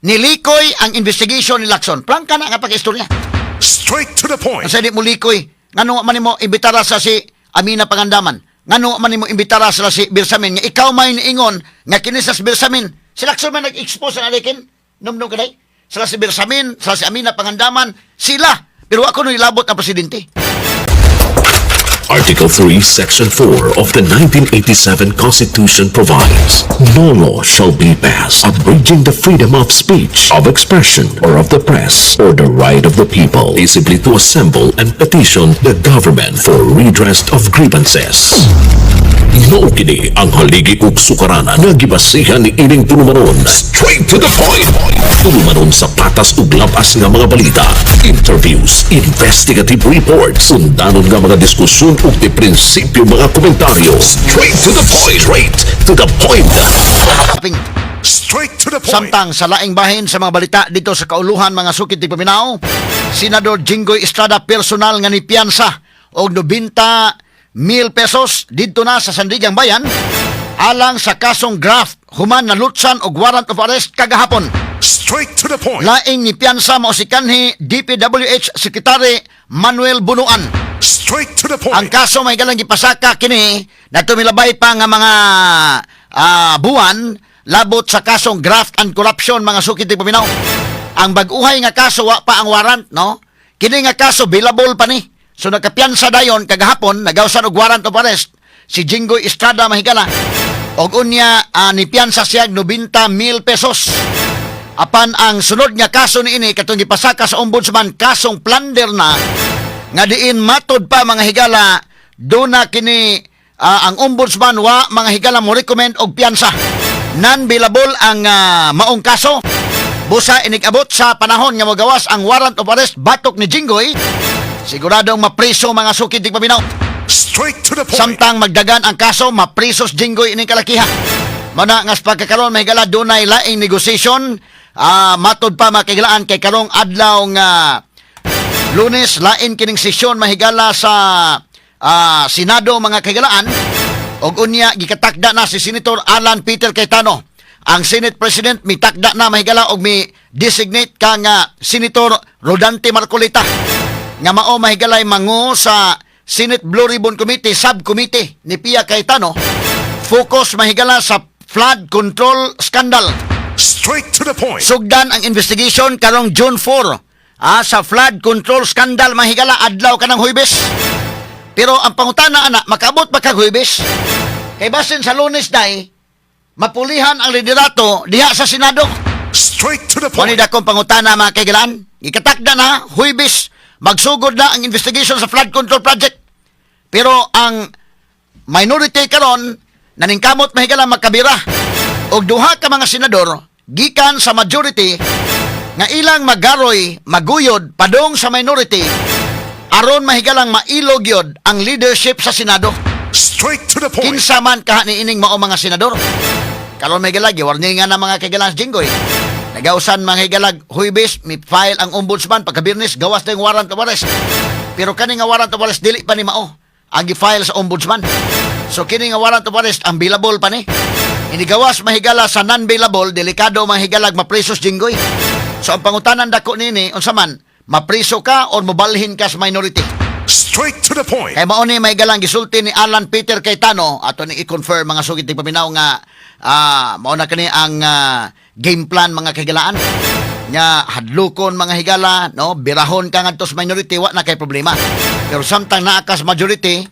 Nilikoy ang investigation ni Lacson. Prangka na nga pag-istorya. Straight to the point. Ang sa di mo likoy, ngano man nimo imbitara sa si Amina Pangandaman? Ngano man nimo imbitara sa si Bersamin? Nga ikaw may niingon nga kini sa si Bersamin. Si Lacson man nag-expose sa alikin. Numnum ka day? Sila si Bersamin, sila si Amina Pangandaman, sila. Pero ako nung ilabot ang presidente. Article 3, Section 4 of the 1987 Constitution provides, "No law shall be passed abridging the freedom of speech, of expression, or of the press, or the right of the people peaceably to assemble and petition the government for redress of grievances." Mao kini ang haligi ug sukaranan nga gibasihan ni ining tulumanon. Straight to the point. Tulumanon sa patas ug labas nga mga balita, interviews, investigative reports, undanon nga mga diskusyon ug di prinsipyo mga komentaryo. Straight to the point. Straight to the point. Kaping Straight to the point. Samtang sa laing bahin sa mga balita dito sa kauluhan, mga sukit ti paminaw, Senador Jinggoy Estrada personal nga ni piyansa og 90 mil pesos didto na sa Sandigang Bayan alang sa kasong graft human nalutsan og warrant of arrest kagahapon. Straight to the point. Laing ni piyansa mao si kanhi DPWH Secretary Manuel Bunuan. Straight to the point. Ang kaso may galang gipasaka kini na tumilabay pa nga mga buwan labot sa kasong graft and corruption, mga sukit ti paminaw. Ang bag-uhay nga kaso, wa pa ang warrant, no? Kini nga kaso bailable pa ni. So nagkapiyansa dayon kagahapon, nagawsan og warrant of arrest si Jinggoy Estrada, mahigala. Og unya nipiyansa siya 90 mil pesos. Apan ang sunod nga kaso niini katong gipasaka sa ombudsman, kasong plunder na nga diin matod pa, mga higala, do na kini ang ombudsman wa, mga higala, mo recommend og piyansa. Non-bailable ang maong kaso. Busa inig-abot sa panahon nga mogawas ang warrant of arrest batok ni Jinggoy, siguradong mapriso, mga sukid ti paminaw. Straight to the point. Samtang magdagan ang kaso, maprisos Jinggoy ining kalakiha. Mana nga sa pagkakaroon, may gala, dunay laing negotiation. Matod pa, makigalaan, kay karong adlaw nga Lunes, lain kining sesyon, mahigala, sa Senado, mga kahigalaan. Og unya gikatakda na si Senator Alan Peter Cayetano. Ang Senate President mitakda na, mahigala, og mi designate ka nga Senator Rodante Marcoleta nga mao, mahigalay, mangu sa Senate Blue Ribbon Committee Subcommittee ni Pia Cayetano. Focus, mahigala, sa flood control scandal. Straight to the point. Sugdan ang investigation karong June 4 sa flood control scandal, mahigala, adlaw kanang Huybes. Pero ang pangutana ana, makaabot ba kag Huybes? Kay basin sa Lunes day mapulihan ang liderato diha sa Senado. Straight to the Wani point. dakong pangutana, mga kaigalaan. Ikatakda na, Huybes, magsugod na ang investigation sa flood control project. Pero ang minority karon naningkamot, mahigala, magkabira og duha ka mga senador gikan sa majority nga ilang magaroy maguyod padong sa minority aron, mahigalang, mailog yod ang leadership sa Senado. Straight to the point. Kinsa man kaha ni ining mao mga senador? Karon may galag, warning nga na, mga kaigalang, Jinggoy. Nagausan, mga higalag, Huybes, mi file ang ombudsman, pagka Biyernes, gawas na yung warrant of arrest. Pero kani nga warrant of arrest, dili pa ni mao ang gi-file sa ombudsman. So kini nga warrant of arrest, ang bailable pa ni. Inigawas, mahigala, sa non-bailable, delikado, mga higalag, mapresos Jinggoy. So ang pangutanan dako nini, unsa man, mapriso ka or mobalhin ka sa minority? Straight to the point. Kay mao ni may galang gisulti ni Alan Peter Cayetano, ato ni i-confirm, mga sugit ti paminaw, nga mao na kani ang game plan, mga kahigalaan, nga hadlokon, mga higala, no, birahon ka ngadto sa minority, wa na kay problema, pero samtang naa ka sa majority,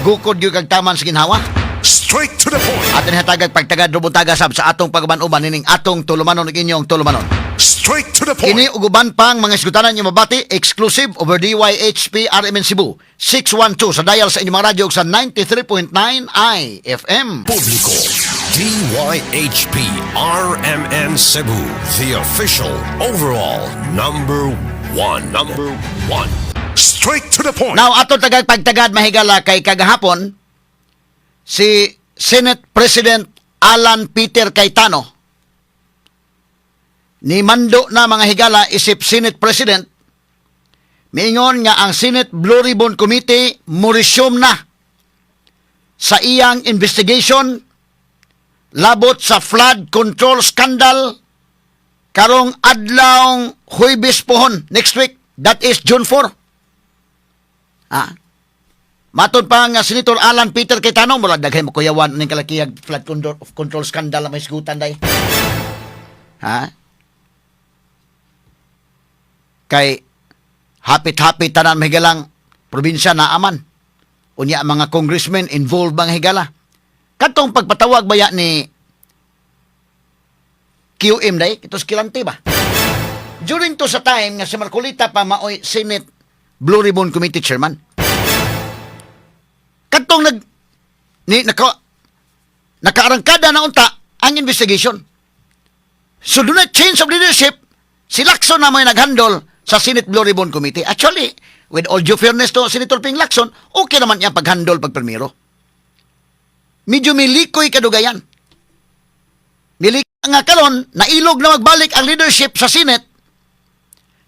gukod gyud kag taman sa ginhawa. Straight to the point. Atin hatagag pagtagad rubuntaga sab sa atong pag-uban-uban nining atong tulumanon ug inyong tulumanon. Straight to the point. Kini ug uban pang mga isgutanan niyo mabati exclusive over DYHP RMN Cebu 612 sa dial sa inyong mga radyo ug sa 93.9 IFM. Publiko. DYHP RMN Cebu, the official overall number one. Number one. Straight to the point. Now ato tagag pagtagad, mahigala, kay kagahapon si Senate President Alan Peter Cayetano ni mando na, mga higala, isip Senate President, miingon nga ang Senate Blue Ribbon Committee mo-resume na sa iyang investigation labot sa flood control scandal. Karong adlawng Huwebes pohon next week, that is June 4. Ah. Matod pa nga Senator Alan Peter Cayetano, murag daghay mo kuyawan ning kalakiyag flood control scandal na may sigutan day. Ha? Kay hapit-hapit tanan mahigalang probinsya na aman. Unya mga congressmen involved mga higala. Katong pagpatawag baya ni QM day, ito Escalante ba? During to sa time nga si Marcoleta pa maoy Senate Blue Ribbon Committee Chairman. Katong nag ni naka nakaarangkada na unta ang investigation. So do not change of leadership, si Lacson na may naghandle sa Senate Blue Ribbon Committee. Actually, with all due fairness to Senator Ping Lacson, okay naman niya pag-handle pag primero. Medyo milikoy kadugayan. Milikoy nga karon, nailog na magbalik ang leadership sa Senate.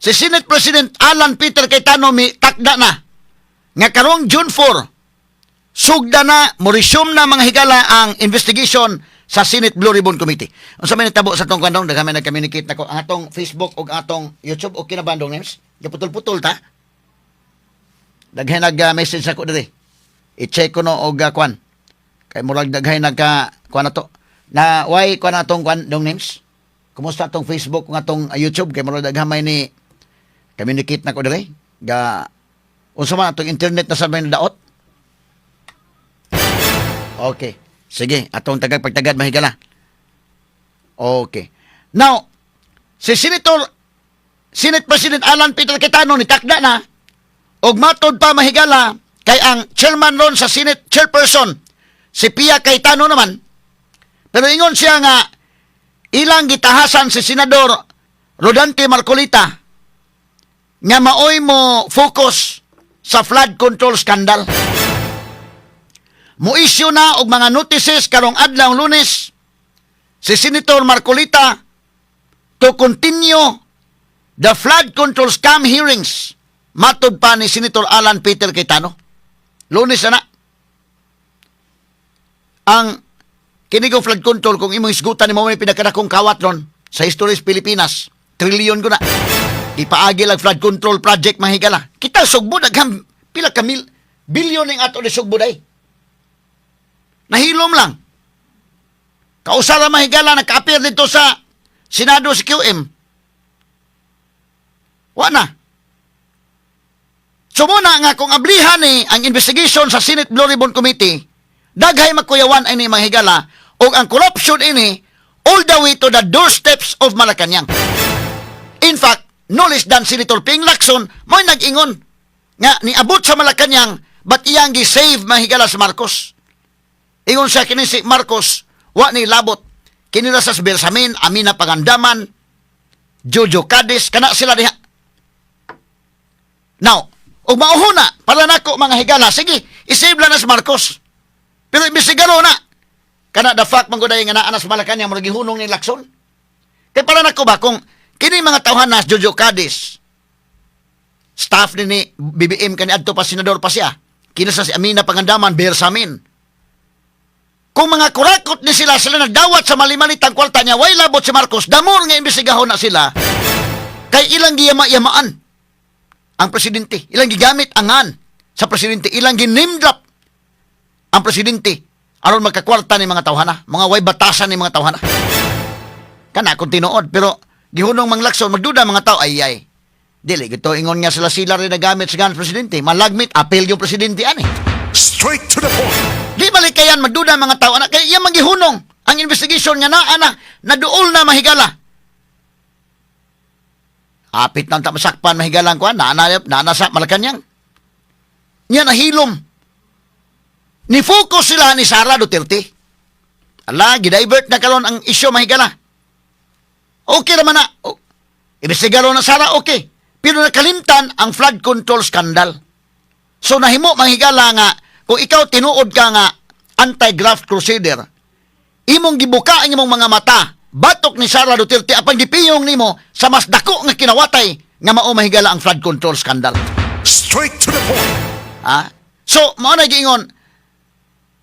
Si Senate President Alan Peter Cayetano mi takda na nga karong June 4, sugda na, mo-resume na mga higala ang investigation sa Senate Blue Ribbon Committee. Unsa may nitabo sa atong kandong, daghan may nag-communicate nako ang atong Facebook ug atong YouTube, okay na ba andong names? Gaputol-putol ta. Daghan nag-message ako diri. I-check ko no og kwan. Kay murag daghay nagka kwan na to. Na why kwan na atong kwan dong names? Kumusta atong Facebook ug atong YouTube, kay murag daghan may ni communicate na ko diri. Ga unsa man atong internet na sa may daot? Okay. Sige, atong tagag pagtagad mahigala. Okay. Now, si Senate President Alan Peter Cayetano ni takda na og matod pa mahigala kay ang chairman ron sa Senate chairperson si Pia Cayetano naman, pero ingon siya nga ilang gitahasan si Senador Rodante Marcoleta nga maoy mo focus sa flood control scandal. Mo-issue na og mga notices karong adlaw Lunes si Senator Marcoleta to continue the flood control scam hearings, matod pa ni Senator Alan Peter Cayetano. Lunes na na. Ang kinigong flood control, kung imong isgutan ni mo may pinakadakong kawat ron sa history sa Pilipinas, trilyon ko na. Ipaagi lang flood control project mahigala. Kita Sugbo daghang pila ka mil bilyon ning ato ni Sugbo day. Nahilom lang. Kausara mahigala naka-appear dito sa Senado si QM. Wa na. So muna nga kung ablihan ni ang investigation sa Senate Blue Ribbon Committee, daghay magkuyawan ini mga higala og ang corruption ini all the way to the doorsteps of Malacanang. In fact, no less than Senator Ping Lacson mo'y nag-ingon nga niabot sa Malacanang, but iyang gi-save mahigala sa Marcos. Ingon siya kini si Marcos, wa ni labot. Kini ra sa Bersamin, Amina Pangandaman, Jojo Cadiz, kana sila diha. Now, ug mauhuna, para nako mga higala, sige, isave lang na si Marcos. Pero imbestigaro na. Kana the fact man gud nga naa na sa Malacanang, murag gihunong ni Lacson. Kay para nako ba kung kini mga tawhan na Jojo Cadiz, staff ni BBM kani adto pa senador pa siya. Kini sa si Amina Pangandaman, Bersamin. Kung mga kurakot ni sila, sila nagdawat sa malimalitang kwarta niya, way labot si Marcos, damor nga imbestigahon na sila, kay ilang giyama-yamaan ang presidente. Ilang gigamit angan sa presidente. Ilang gi-name drop ang presidente aron magkakwarta ni mga tawhana, mga way batasan ni mga tawhana. Kana kung tinuod, pero gihunong mang Lacson, magduda mga tao, ay ay. Dili, gito ingon nga sila sila rin nagamit sa ganas presidente. Malagmit, apel yung presidente ani. Straight to the point. Di balik kayan magduda mga tao anak kay iya manggihunong ang investigation nga naa na naduol na mahigala. Apit nang tamasakpan mahigala ang kuan naa na naa sa Malacanang. Nya nahilom. Ni focus sila ni Sara Duterte. Ala, gidivert na karon ang isyu mahigala. Okay naman na. O, imbestigaro na Sara, okay. Pero nakalimtan ang flood control scandal. So nahimo manghigala nga kung ikaw tinuod ka nga anti-graft crusader, imong gibuka ang imong mga mata batok ni Sara Duterte apan gipiyong nimo sa mas dako nga kinawatay nga mao mahigala ang flood control scandal. Straight to the point. Ha? So mao na giingon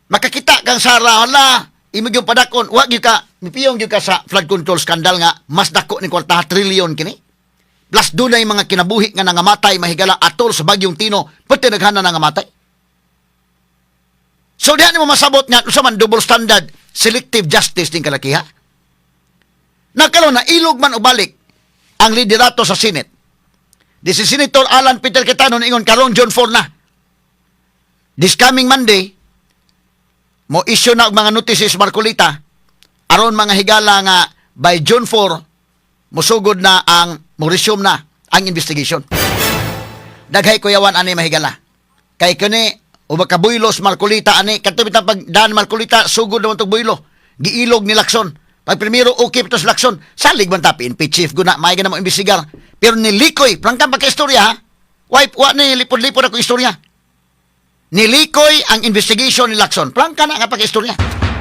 makakita kang Sara, hala, imo gyud padakon, wa gyud ka Mipiyong gyud ka sa flood control scandal nga mas dako ni kwarta, trilyon kini. Plus dunay mga kinabuhi nga nangamatay, mahigala, atol sa bagyong Tino, pati naghana nangamatay. So diha nimo masabot nga unsa man double standard, selective justice ning kalakiha. Nakaron na ilog man og balik ang liderato sa Senate. Di si Senator Alan Peter Cayetano niingon karong June 4 na. This coming Monday, mo issue na og mga notices Marcoleta aron, mga higala, nga by June 4 musugod na ang mo resume na ang investigation. Daghay kuyawan ani, mahigala. Kay kani o makabuylos Marcoleta ani kadto bitang pag daan Marcoleta sugod naman tog buylo. Giilog ni Lacson. Pag primero okay pa to sa Lacson, salig man ta PNP chief guna may na mo imbestigar. Pero nilikoy, prangkang pagka-istorya ha. Why wa ni lipod-lipod ako istorya. Nilikoy ang investigation ni Lacson. Prangka na nga pagka-istorya.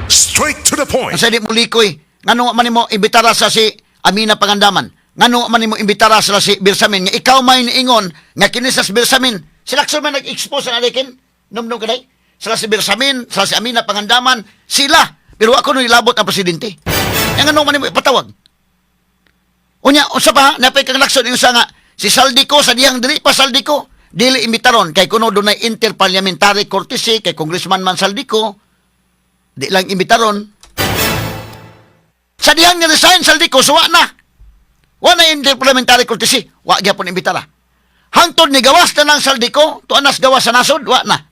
Straight to the point. Ang sa di mo likoy, ngano man nimo imbitara sa si Amina Pangandaman? Ngano man nimo imbitara sa si Bersamin nga ikaw may niingon nga kini sa Bersamin? Si Lacson man nag-expose sa alikin. Numnum kaday. Sila si Bersamin, sila si Amina Pangandaman, sila. Pero ako no ilabot ang presidente. Yang ngano man nimo ipatawag? Unya, unsa pa, napay kang Lacson yung sa nga si Zaldy Co sa dihang dili pa Zaldy Co dili imbitaron kay kuno dunay interparliamentary courtesy kay congressman man Zaldy Co, di lang imbitaron. Sa dihang ni-resign Zaldy Co, suwa na. Wa na interparliamentary courtesy, wa gyapon imbitara. Hangtod ni gawas na lang Zaldy Co, tuanas gawas sa nasod, wa na.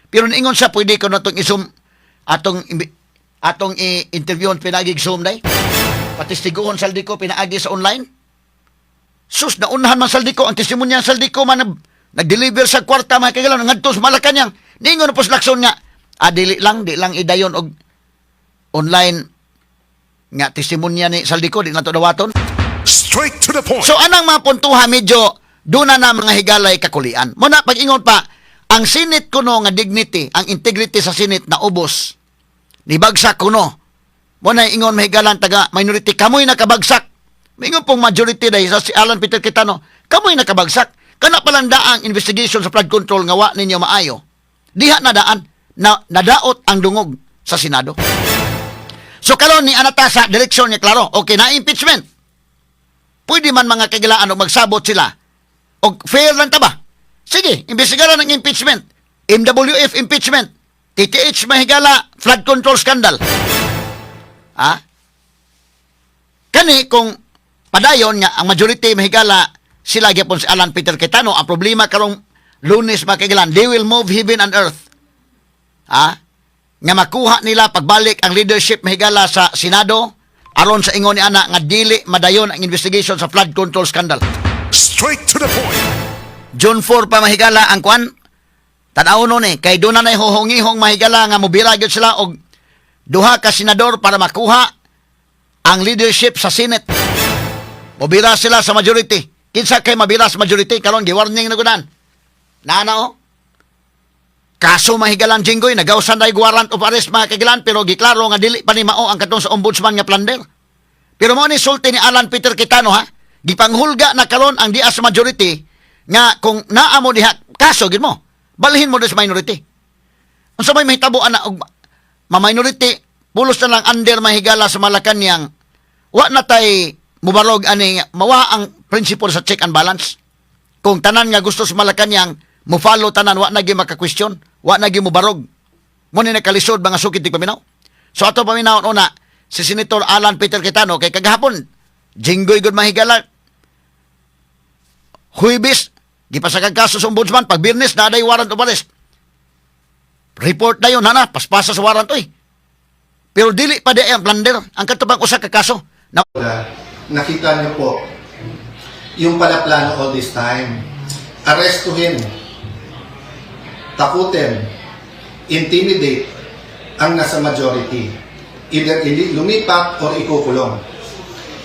Pero niingon siya, pwede ko na itong i-Zoom, atong i-interviewon pinaagi Zoom day. Patestiguhon Zaldy Co pinaagi sa online. Sus, naunhan man Zaldy Co, ang testimonya Zaldy Co man nag-deliver sa kwarta, mga kagalan, ngadto sa Malacanang. Niingon na po sa Lacson nga, dili lang, di lang idayon og online nga testimonya ni Zaldy Co, di na to dawaton. Straight to the point. So anang mga puntuha medyo doon na na mga higalay kakulian. Muna pag-ingon pa, ang Senate kuno nga dignity, ang integrity sa Senate na ubos. Nibagsak kuno. Muna ingon, mahigalan, taga minority, kamoy nakabagsak. Mingon pong majority dahil sa si Alan Peter Cayetano, kamoy nakabagsak. Kana palang daang investigation sa flood control nga wa ninyo maayo. Diha na daan na nadaot ang dungog sa Senado. So karon ni anata sa direksyon niya klaro, okay na impeachment. Pwede man, mga kagilaan, og magsabot sila. Og fair lang ta ba? Sige, imbestigaran ng impeachment. MWF impeachment. TTH, mahigala, flood control scandal. Ha? Kani kung padayon nga ang majority, mahigala, sila gyapon si Alan Peter Cayetano, ang problema karong Lunes, mga kagilaan, they will move heaven and earth. Ha? Nga makuha nila pagbalik ang leadership, mahigala, sa Senado aron sa ingon ni ana nga dili madayon ang investigation sa flood control scandal. Straight to the point. June 4 pa, mahigala, ang kwan. Tan-aw no ni kay doon na nay huhongihong, mahigala, nga mobira gyud sila og duha ka senador para makuha ang leadership sa Senate. Mobira sila sa majority. Kinsa kay mabira sa majority karon gi-warning na gunan. Naa na oh. Kaso, mahigalan, Jinggoy, nagawsan na warrant of arrest, mga kagilan, pero giklaro nga dili pa ni mao ang katong sa ombudsman nga plunder. Pero mo ni sulti ni Alan Peter Cayetano ha, gipanghulga na karon ang dias majority nga kung naa mo diha kaso gid mo, balhin mo sa minority. Unsa may mahitabo ana og ma-minority, pulos na lang under, mahigala, sa Malacanang, wa na tay mubarog ani mawa ang principle sa check and balance. Kung tanan nga gusto sa Malacanang, mo follow tanan, wa na gyud maka-question, wa na gyud mubarog. Mo ni nakalisod, mga sukit di paminaw. So ato paminaw una si Senator Alan Peter Cayetano kay kagahapon Jinggoy gud, mahigala. Huwebes, gipasakag kaso sa ombudsman, pag Biyernes na day warrant of arrest. Report na yun, hana, paspasa sa warrant oy. Pero dili pa di ang plunder, ang katubang usa ka kaso. Na Na nakita niyo po yung pala plano all this time. Arestuhin, takutin, intimidate ang nasa majority. Either lumipat or ikukulong.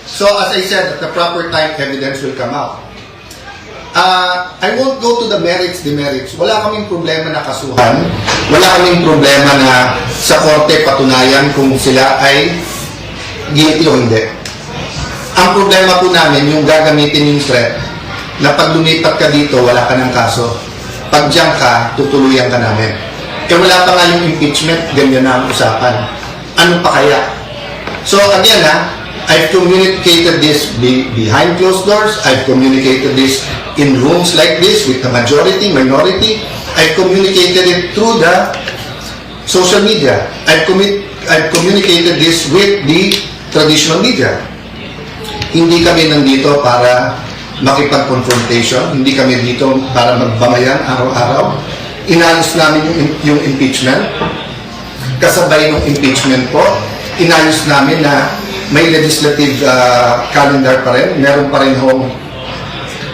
So as I said, at the proper time, evidence will come out. I won't go to the merits, demerits. Wala kaming problema na kasuhan. Wala kaming problema na sa korte patunayan kung sila ay guilty o hindi. Ang problema po namin, yung gagamitin yung threat na pag lumipat ka dito, wala ka ng kaso. Pag diyan ka, tutuluyan ka namin. Eh wala pa nga yung impeachment, ganyan na ang usapan. Ano pa kaya? So again, ha, I've communicated this behind closed doors. I've communicated this in rooms like this with the majority, minority. I've communicated it through the social media. I've communicated this with the traditional media. Hindi kami nandito para makipag-confrontation. Hindi kami dito para magbangayan araw-araw. Inayos namin yung impeachment. Kasabay ng impeachment po, inayos namin na may legislative calendar pa rin. Meron pa rin hong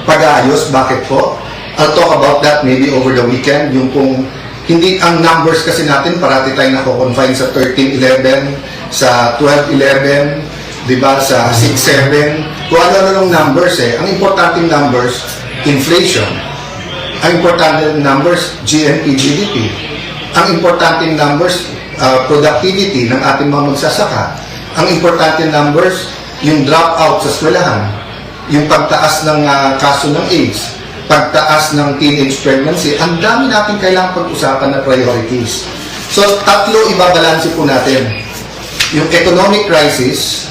pag-aayos. Bakit po? I'll talk about that maybe over the weekend. Yung kung hindi ang numbers kasi natin, parati tayo nako-confine sa 13-11, sa 12-11, di ba, sa 6-7, kung ano-ano ng numbers eh. Ang importanteng numbers, inflation. Ang importante numbers, GNP, GDP. Ang importanteng numbers, productivity ng ating mga magsasaka. Ang importante numbers, yung dropout sa eskwelahan, yung pagtaas ng kaso ng AIDS, pagtaas ng teenage pregnancy. Ang dami natin kailangang pag-usapan na priorities. So, tatlo ibabalanse po natin. Yung economic crisis,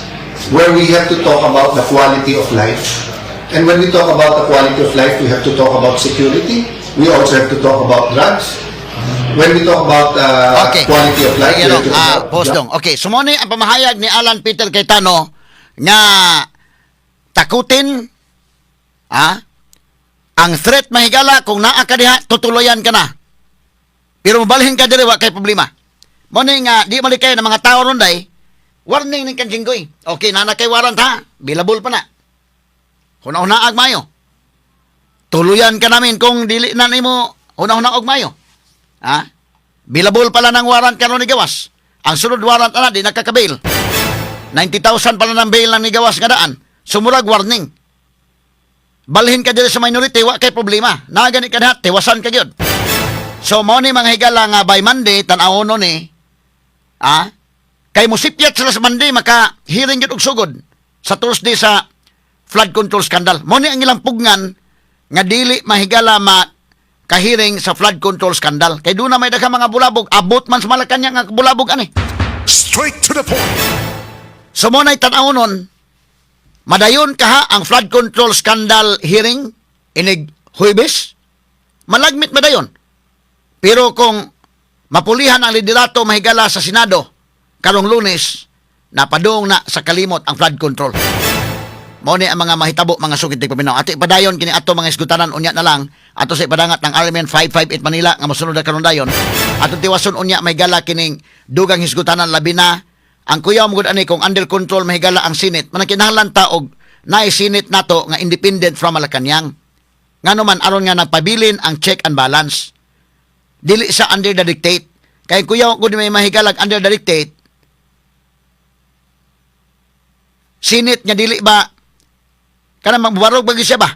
where we have to talk about the quality of life. And when we talk about the quality of life, we have to talk about security. We also have to talk about drugs. When we talk about quality of life, Sige, we have dong. to talk Ah, about pause dong. Okay, so mo ni ang pamahayag ni Alan Peter Cayetano nga takutin, ang threat, mahigala, kung naa ka diha, tutuloyan ka na. Pero mobalhin ka diri, wa kay problema. Mo ni nga di malikay ng mga tao ron day, warning ning kang Jinggoy. Okay, nana kay warrant ha, bailable pa na. Huna-huna og mayo. Tuluyan ka namin kung dili na nimo huna-huna og mayo. Ha? Bailable pala ng warrant karon ni Gawas. Ang sunod warrant ana di nakaka-bail. 90,000 pala ng bail lang ni Gawas nga daan. Sumurag warning. Balhin ka diri sa minority, wa kay problema. Naa gani ka diha, tiwasan ka gyud. So mo ni, mga higala, nga by Monday tan-awon ni kay musipyat sila sa Monday, maka hearing gyud og sugod sa Thursday sa flood control scandal. Mo ni ang ilang pugnan nga dili, mahigala, ma kahearing sa flood control scandal. Kay doon na may daghang mga bulabog, abot man sa Malacanang nga bulabog ani. Straight to the point. So mo na'y tan-aw nun, madayon kaha ang flood control scandal hearing inig Huwebes, malagmit madayon. Pero kung mapulihan ang liderato, mahigala, sa Senado karong Lunes, napadung na sa kalimot ang flood control. Mao ni ang mga mahitabo, mga sukit paminaw. Ato ipadayon kini ato mga isgutanan unya na lang ato sa ipadangat ng RMN 558 Manila nga mosunod na karon dayon. Ato tiwason unya, mahigala, kining dugang hisgutanan, labi na ang kuyaw mo gud ani kung under control, mahigala, ang Senate. Manang kinahanglan ta og naay Senate nato nga independent from Malacanang. Ngano man, aron nga nagpabilin ang check and balance. Dili sa under the dictate. Kay kuyaw gud may mahigalag under the dictate Senate nga dili ba kanang magbarog ba gyud siya ba?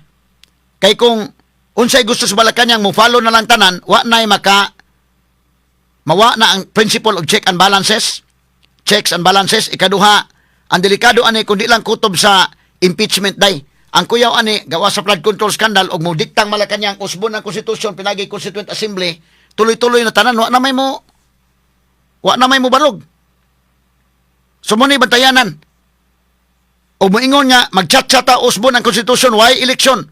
Kay kung unsay gusto sa Malacanang mo follow na lang tanan, wa nay maka mawa na ang principle of check and balances. Checks and balances. Ikaduha, ang delikado ani kundi lang kutob sa impeachment day. Ang kuyaw ani gawa sa flood control scandal og mo diktang Malacanang usbon ang konstitusyon pinagi Constituent Assembly, tuloy-tuloy na tanan, wa na may mo barog. So mo ni bantayanan. O moingon nga magchat-chat ta usbon ang konstitusyon, why election?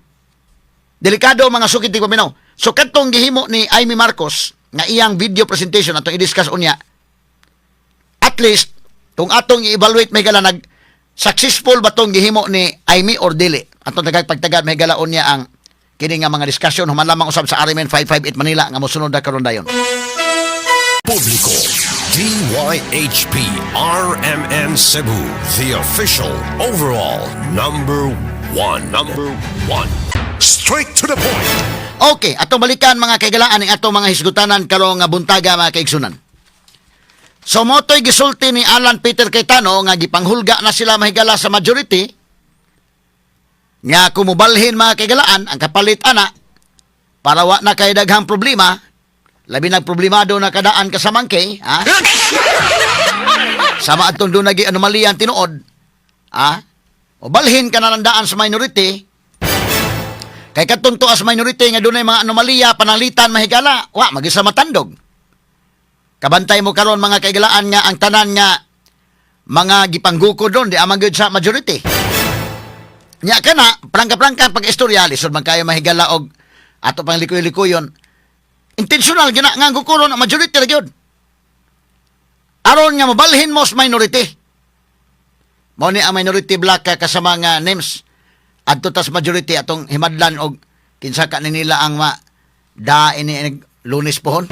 Delikado, mga sukit di paminaw. So kadtong gihimo ni Imee Marcos nga iyang video presentation atong i-discuss unya. At least kung atong i-evaluate, may gala, nag successful ba tong gihimo ni Imee or dili? Atong tagag pagtagad, may gala, unya ang kini nga mga discussion human lamang usab sa RMN 558 Manila nga mosunod na karon dayon. Publiko. DYHP RMN Cebu, the official overall number one. Number one. Straight to the point. Okay, atong balikan, mga kaigalaan, ang atong mga hisgutanan karong nga buntaga, mga kaigsunan. So motoy gisulti ni Alan Peter Cayetano nga gipanghulga na sila, mahigala, sa majority nga kumubalhin, mga kaigalaan, ang kapalit ana para wa na kay daghang problema, labi nag problemado na kadaan kasamangkay, ha, sama atong doon nagi anomalya ang tinuod, ha, o balhin ka na lang daan sa minority. Kay kadtong tuas minority nga dunay mga anomalya, pananglitan, mahigala, wa magisa matandog. Kabantay mo karon, mga kaigalaan, nga ang tanan nga Mga gipanggukod doon, di amang gyud sa majority. Nya kana, prangka-prangka pag istorya, lisod man kayo mahigala og ato pang likoy-likoyon. Intentional gina nga ang gukuron ang majority ra gyud. Aron nga mabalhin mo sa minority. Mao ni ang minority block ka kasama nga names. Adto tas majority atong himadlan og kinsa ka ni nila ang ma da ini Lunes pohon.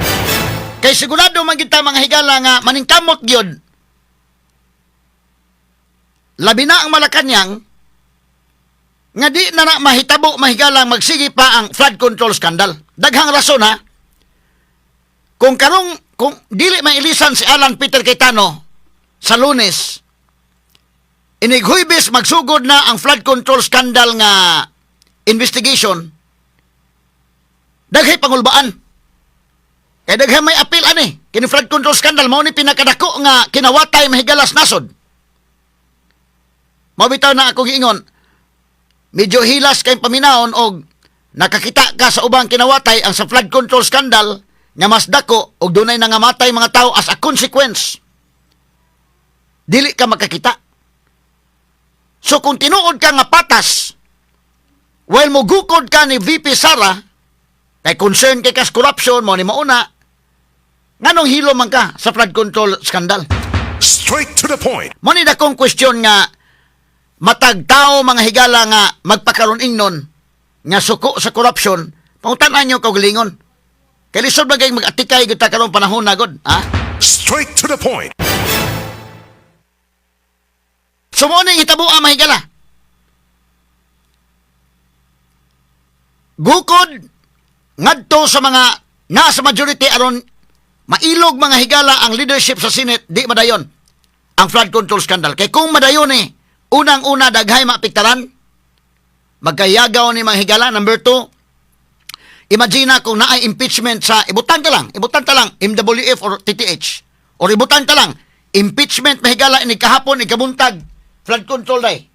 Kay sigurado man gyud ta, mga higala, nga maningkamot gyud. Labi na ang Malacanang nga di na na mahitabo, mahigala, magsige pa ang flood control scandal. Daghang rason ha. Kung karong kung dili mailisan si Alan Peter Cayetano sa Lunes, inig Huwebes magsugod na ang flood control scandal nga investigation, daghay pangulbaan. Kay daghay may appeal ani. Kini flood control scandal mao ni pinakadako nga kinawatay, mahigalas, nasod. Mao bitaw na ako giingon, medyo hilas kay paminawon og nakakita ka sa ubang kinawatay, ang sa flood control scandal nga mas dako og dunay nangamatay mga tao as a consequence. Dili ka makakita. So kung tinuod ka nga patas, while mo gukod ka ni VP Sara, kay concern kay kas corruption mo ni mauna, nganong hilo man ka sa flood control scandal? Straight to the point. Mo ni dakong question nga matag tao, mga higala, nga magpakaron ingnon nga suko sa corruption, pangutan-an nyo kaugalingon. Kay lisod ba kay mag-atikay gyud ta karong panahon na gud, ha? Straight to the point. So mo ning hitabo, mga higala. Gukod ngadto sa mga nasa majority aron mailog, mga higala, ang leadership sa Senate, di madayon ang flood control scandal. Kay kung madayon eh, unang-una, daghay maapektaran. Magkayagaw ni mga higala. Number two, imagine na kung naay impeachment sa, ibutang ta lang, MWF or TTH. Or ibutang ta lang, impeachment, mahigala, ini kahapon, ikabuntag, flood control day.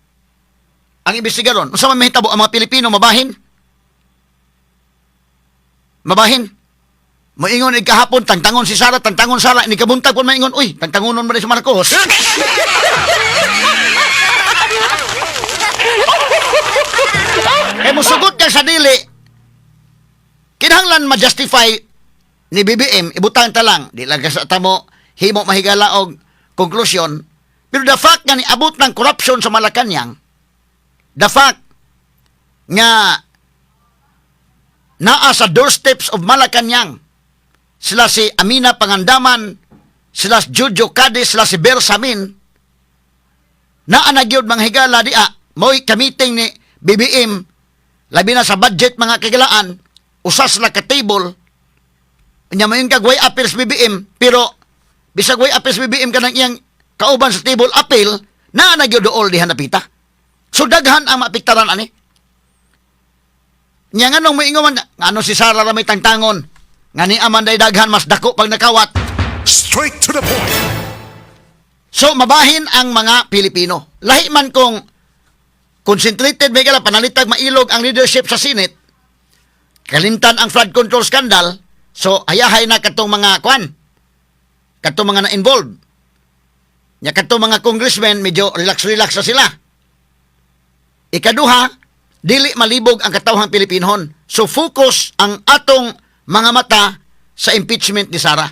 Ang imbestigaron, unsa man mahitabo ang mga Pilipino, mabahin? Mabahin. Moingon kahapon, tangtangon si Sara, tangtangon Sara, ini kabuntag pun maingon, "Uy, tangtangonon ba ni si Marcos?" Kay musugot ka sa dili, kinahanglan ma-justify ni BBM, ibutang ta lang, di lang kasi tamo, himo mahigala og konklusyon, pero the fact nga niabot ng corruption sa Malacanang, the fact nga naa sa doorsteps of Malacanang, sila si Amina Pangandaman, sila si Jojo Cadiz, sila si Bersamin, naa na gyud, mga higala, dia, mo'y kamiting ni BBM, labi na sa budget, mga kagilaan, usa sila ka table, nya mayon kag way appeal sa BBM, pero bisag way appeal sa BBM, kanang iyang kauban sa table appeal, naa na gyud dool diha napita. So daghan ang maapektaran ani. Nya nganong moingon man ngano si Sara ra may tangtangon nga ni aman day daghan mas dako pag nakawat? Straight to the point. So mabahin ang mga Pilipino. Lahi man kung concentrated may gala panalitag mailog ang leadership sa Senate, kalimtan ang flood control scandal, so hayahay na katong mga kwan, katong mga na-involved. Nya katong mga congressmen, medyo relax-relax na sila. Ikaduha, dili malibog ang katawhang Pilipinhon. So focus ang atong mga mata sa impeachment ni Sara.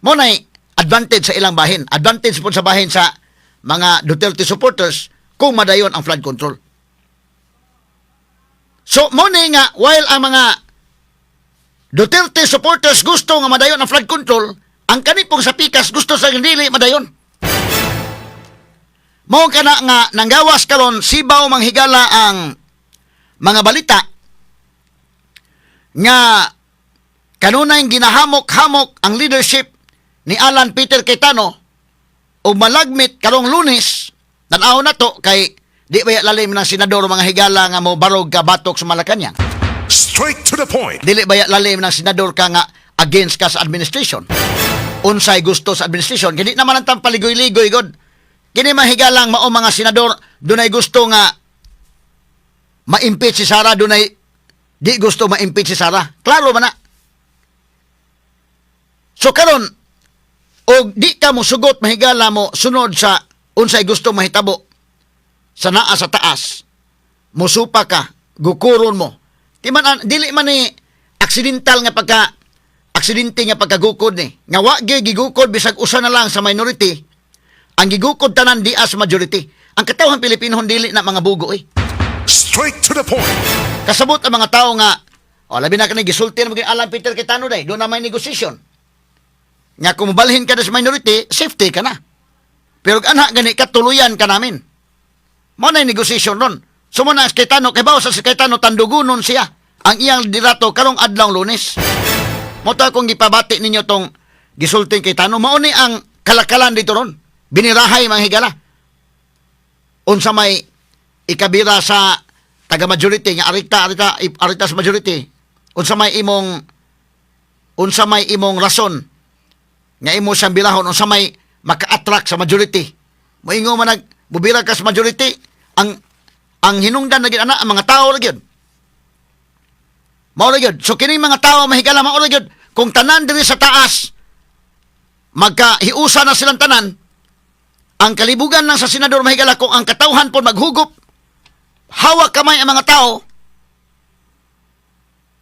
Mo nay advantage sa ilang bahin. Advantage po sa bahin sa mga Duterte supporters kung madayon ang flood control. So mo ni nga while ang mga Duterte supporters gusto nga madayon ang flood control, ang kanipong sa pikas gusto sa dili madayon. Mao kana nga nanggawas karon sibaw manghigala ang mga balita nga kanunay ginahamok-hamok ang leadership ni Alan Peter Cayetano ug malagmit karong Lunes. Tan-aw na to kay di ba lalim ng senador, mga higala, nga mo barog ka batok sa Malacanang. Straight to the point. Dili ba lalim ng senador ka nga against ka sa administration, unsay gusto sa administration, kini naman ang paligoy-ligoy god. Kini mahigalang mao mga senador, dunay gusto nga ma-impeach si Sara, dunay di gusto ma-impeach si Sara. Klaro man na. So karon Og di ka mo sugot, mahigala, mo sunod sa unsay gusto mahitabo sa naa sa taas. Musupa ka, gukuron mo. Di man dili man ni accidental nga pagka aksidente nga pagkagukod ni. Nga wa gyud gigukod bisag usa na lang sa minority. Ang gigukod tanan di sa majority. Ang katawhan Pilipino dili na mga bugo eh. Straight to the point. Kasabot ang mga tao nga, o labi na kani gisulti na maging Alan Peter Cayetano day, doon na may negosyasyon. Nga kung mobalhin ka na sa minority, safety ka na. Pero anha gani ka, tuluyan ka namin. Mao na yung negosyasyon ron. So mo na si Cayetano, kay bawo sa si Cayetano, tandugunon siya ang iyang liderato karong adlaw Lunes. Mao to akong gipabati ninyo tong gisulti Cayetano. Mao ni ang kalakalan dito ron. Binirahay, mga higala. Unsa may ikabira sa taga majority nga arita arita arita sa majority, unsa may imong rason nga imo siyang birahon, unsa may maka-attract sa majority? Moingon man nag mubira ka sa majority, ang hinungdan na gyud ana ang mga tao ra gyud. Mao ra gyud. So kining mga tao, mahigala, mao ra gyud kung tanan diri sa taas magkahiusa na silang tanan. Ang kalibugan lang sa senador, mahigala, kung ang katawhan po maghugop, hawak kamay ang mga tao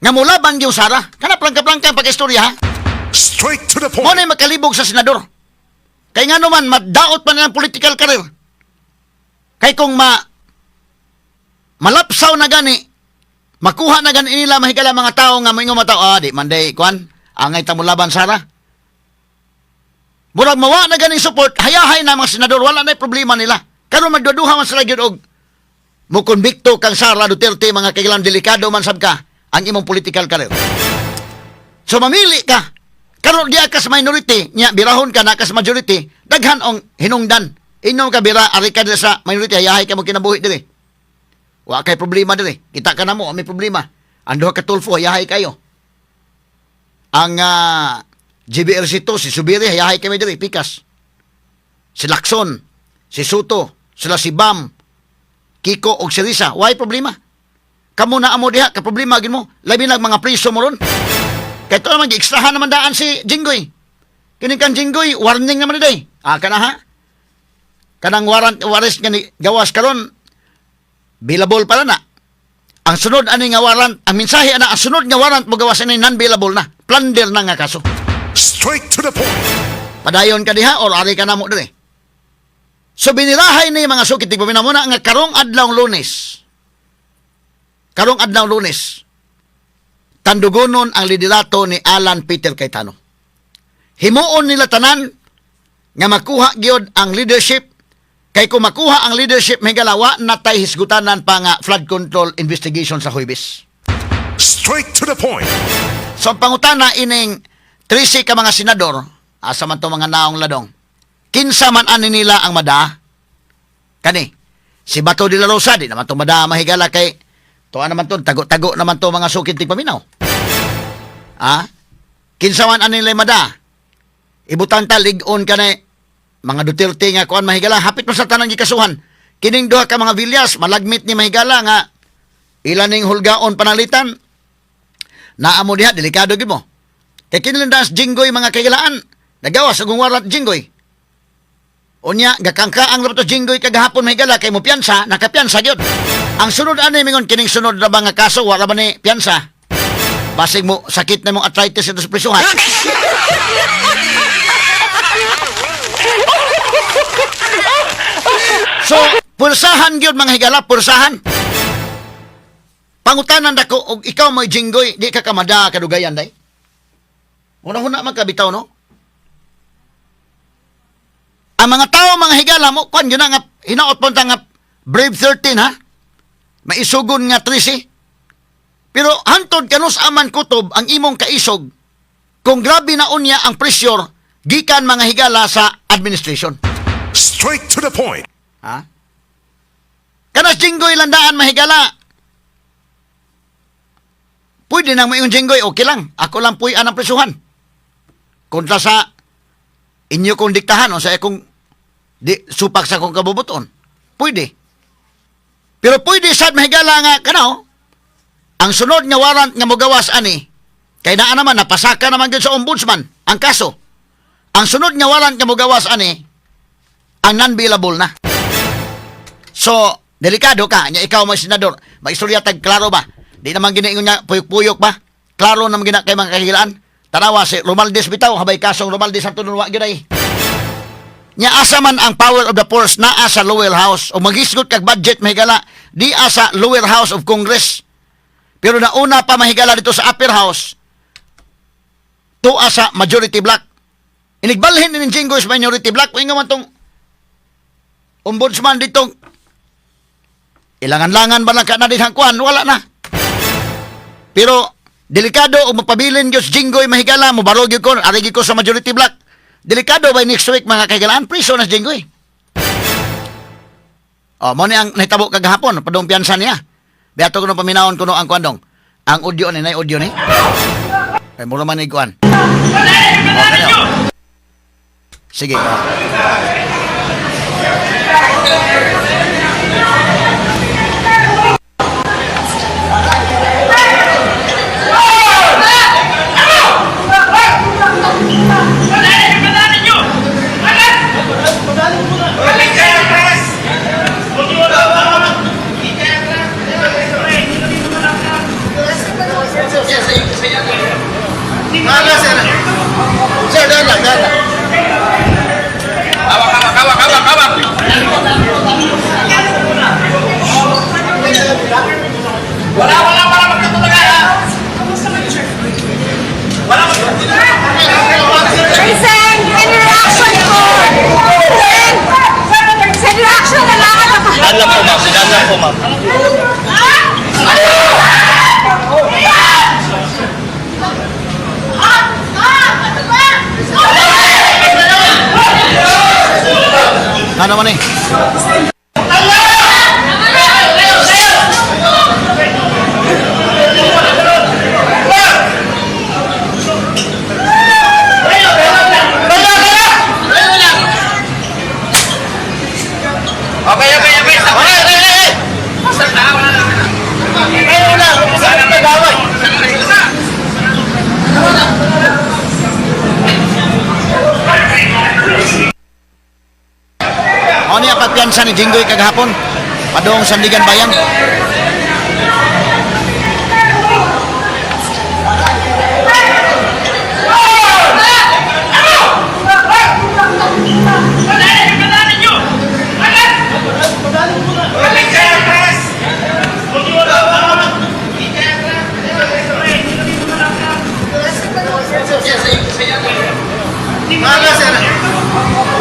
nga mulaban gyud Sara kana. Plangka-plangka ang pag-istorya, ha. Straight to the Mo point. na makalibog sa senador. Kay nga naman, madaot pa nilang political career. Kay kung malapsaw na gani, makuha na gani nila, mahigala, mga tao nga moingon mga tao, ah, di man day, kuan, angay ta laban Sara. Murag mawa na ganing support, hayahay na mga senador, wala na problema nila. Karon magduduha man sila gyud og mo konbikto kang Sara Duterte, mga kailan, delikado man sab ka ang imong political career. So mamili ka. Karon diya ka sa minority, nya birahon ka na ka sa majority, daghan ang hinungdan. Inyong ka bira, ari ka diri sa minority, hayahay ka mo kinabuhi diri. Wa kay problema diri. Kita ka na mo, may problema. Ang duha ka Tulfo, hayahay kayo. Ang GBRC 2, si Zubiri, hayahay kami diri, pikas. Si Lacson, si Sotto, sila si Bam, Kiko og si Risa, why problema? Kamo na amo diha, ka problema gin mo. Labi na ang mga priso mo ron. Kay to naman, gi-ekstrahan naman daan si Jinggoy. Kini kang Jinggoy, warning naman ni day. Ah, kana ha? Kanang warrant arrest nga ni gawas karon, bailable pala na. Ang sunod ani nga warrant, ang mensahe ana, ang sunod nga warrant mo gawas ani, non-bailable na. Plunder na nga kaso. Straight to the point. Padayon ka diha or ari ka na mo dire. So binirahay ni, mga sukit, tigpaminaw mo na nga karong adlaw Lunes. Karong adlaw Lunes. Tandugonon ang liderato ni Alan Peter Cayetano. Himuon nila tanan nga makuha gyud ang leadership, kay kung makuha ang leadership, mahigala, wa na tay hisgutanan pa nga flood control investigation sa Huwebes. Straight to the point. So ang pangutana ining 13 ka mga senador, asa man to mga naong ladong? Kinsa man ani nila ang mada? Kani, si Bato de la Rosa, di naman to mada, mahigala, kay tuwa naman to, tago-tago naman to, mga sukit paminaw. Ah? Kinsa man ani nila mada? Ibutang ta lig-on ka na mga Duterte nga kuan, mahigala, hapit pa sa tanang gikasuhan. Kining duha ka mga Villas, malagmit ni, mahigala, nga ilan ning hulgaon panalitan. Naa mo diha, delikado gid mo. Kay kini das Jinggoy, mga kailaan, nagawas og warrant Jinggoy. Unya, gakangka ang to Jinggoy kagahapon, mahigala, kay mo piyansa, nakapiyansa gyud. Ang sunod ani mingon kining sunod na ba nga kaso, wala ba ni piyansa? Basig mo sakit na mong arthritis ito sa prisuhan. So, pulsahan gyud, mga higala, pulsahan. Pangutanan dako og ikaw mo'y Jinggoy, di ka kamada kadugayan day? Una-una man kabitaw, no? Ang mga tao, mga higala mo, kwan yun na nga, hinaot po nga Brave 13, ha? Maisugon nga 13. Pero hantod kanus aman kutob ang imong kaisog kung grabe na unya ang pressure gikan, mga higala, sa administration. Straight to the point. Ha? Kanas Jinggoy landaan, mahigala. Pwede nang mayong Jinggoy, okay lang. Ako lang puy ang presuhan. Kontra sa inyo kong diktahan o sa akong di, supak sa akong kabubuton. Pwede. Pero pwede sad, mahigala, nga kanaw, ang sunod nga warrant nga mogawas ani, kay naa naman, napasaka naman gyud sa ombudsman ang kaso. Ang sunod nga warrant nga mogawas ani ang non-bailable na. So, delikado ka nya ikaw mga senador, maistorya tag klaro ba? Di naman ginaingon niya puyok-puyok ba? Klaro naman gina kay mga kahigalaan. Tanawa si Romualdez bitaw, habay kasong Romualdez ang tunong wa gyud ay. Nya asa man ang power of the purse naa sa lower house o magisgot kag budget, mahigala, di sa lower house of Congress. Pero nauna pa, mahigala, dito sa upper house, tuwa sa majority block. Inigbalhin ni Jinggoy sa minority block, kung man tong ombudsman dito, ilangan-langan ba lang ka na din kuan, wala na. Pero delikado og mapabilin gyud si Jinggoy, mahigala, mo barog gyud ko, ari gyud ko sa majority block. Delikado by next week, mga kahigalaan, priso na si Jinggoy. Oh, mo ni ang nahitabo kagahapon, padung piyansa niya. Biato kuno paminawon kuno ang kuandong. Ang audio ni, nay audio ni. Ay mura man ni kuan. Oh, kanyo. Sige. Oh. Sir, daan lang, daan lang. Hawak, hawak, hawak, hawak, hawak. Wala, wala, wala magkatulaga, ha? Wala magkatulaga. Sen, any reaction po? Sen, sen reaction na lang ako. Daan lang po, ma'am. Daan lang po, ma'am. Ah! Ah! Ano ba? Ano man eh? Okay. Okay, okay. Basta na, wala na. Ay, wala. Wala na, nag-away. Wala. Ano niya pagpiyansa ni Jinggoy kagahapon? Padung Sandiganbayan.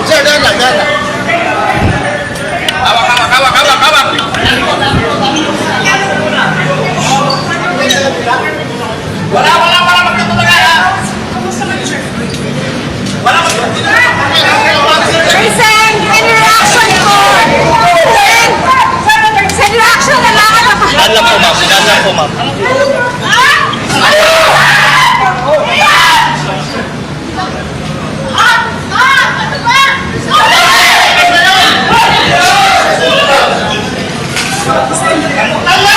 Sir, daan lang, daan lang. Hawak, hawak, hawak, hawak, hawak. Wala, wala, wala magkatulaga, ha? Wala magkatulaga. Sen, any reaction po? Sen, sen reaction na lang ako. Daan lang po, ma'am. Daan lang po, ma'am. Ah! Ah! Ah! Ano ba?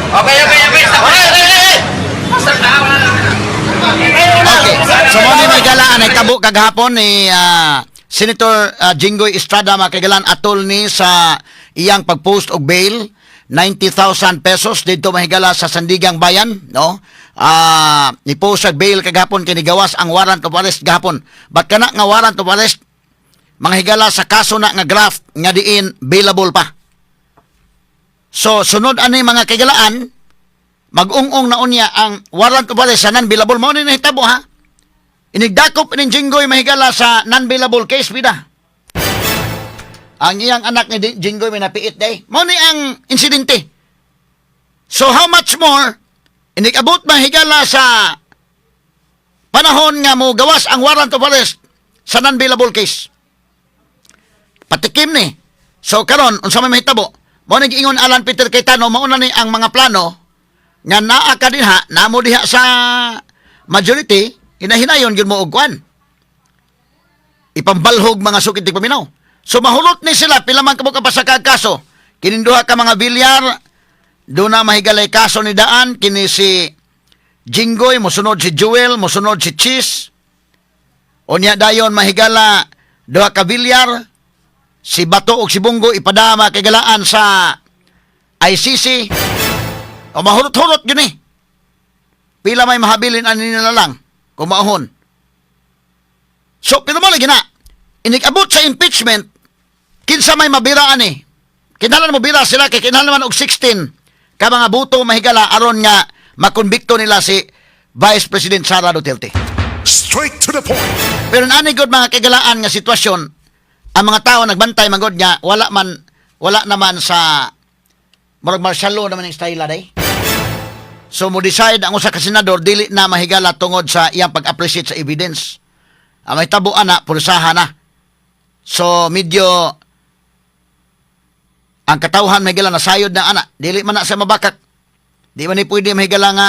Okay. Okay. Basta na, wala na. Okay. So mo ni may galaan ay tabo kagahapon ni Senator Jinggoy Estrada, mga kagalan, atol ni sa iyang pag-post og bail 90,000 pesos dito, mahigala, sa Sandigang Bayan, no? Ni post og bail kagahapon kay nigawas ang warrant of arrest gahapon. But kana nga warrant of arrest, mga higala, sa kaso na nga graft nga diin bailable pa. So sunod ani, mga kagalaan, mag-ung-ung na unya ang warrant of arrest sa non-bailable. Mao ni nahitabo, ha. Inigdakop ni Jinggoy, mahigala, sa non-bailable case bida. Ang iyang anak ni Jinggoy may napiit day. Mao ni ang insidente. So how much more inigabot, mahigala, sa panahon nga mo gawas ang warrant of arrest sa non-bailable case. Patikim ni. So karon unsa may mahitabo? Mao ni giingon Alan Peter Cayetano, mao na ni ang mga plano nga naa ka dinha, namo diha sa majority, hinahinayon gyud mo og kwan. Ipambalhog, mga sukit paminaw. So mahulot ni sila pila man kabuk ang pasakag kaso. Kining duha ka mga Villar, doon na mahigalay kaso ni daan kini si Jinggoy, mosunod si Joel, mosunod si Chiz. Unya dayon mahigala duha ka Villar, si Bato ug si Bong Go ipadama kay galaan sa ICC. O mahurot-hurot yun eh. Pila may mahabilin ani nila lang kung maahon. So, pero mo lagi na, inig-abot sa impeachment, kinsa may mabira ani? Kinahanglan mo bira sila kay kinahanglan man og 16 ka mga buto, mahigala, aron nga makonbikto nila si Vice President Sara Duterte. Straight to the point. Pero ani gud, mga kagalaan, nga sitwasyon, ang mga tao nagbantay magod nga wala naman sa murag martial law naman ang style day. So mo decide ang usa ka senador dili na mahigala tungod sa iyang pag-appreciate sa evidence. Ang may tabo ana, pulsaha na. So medyo ang katawhan, mahigala, nasayod na ana, dili man na sa mabakak. Di man ni pwede, mahigala, nga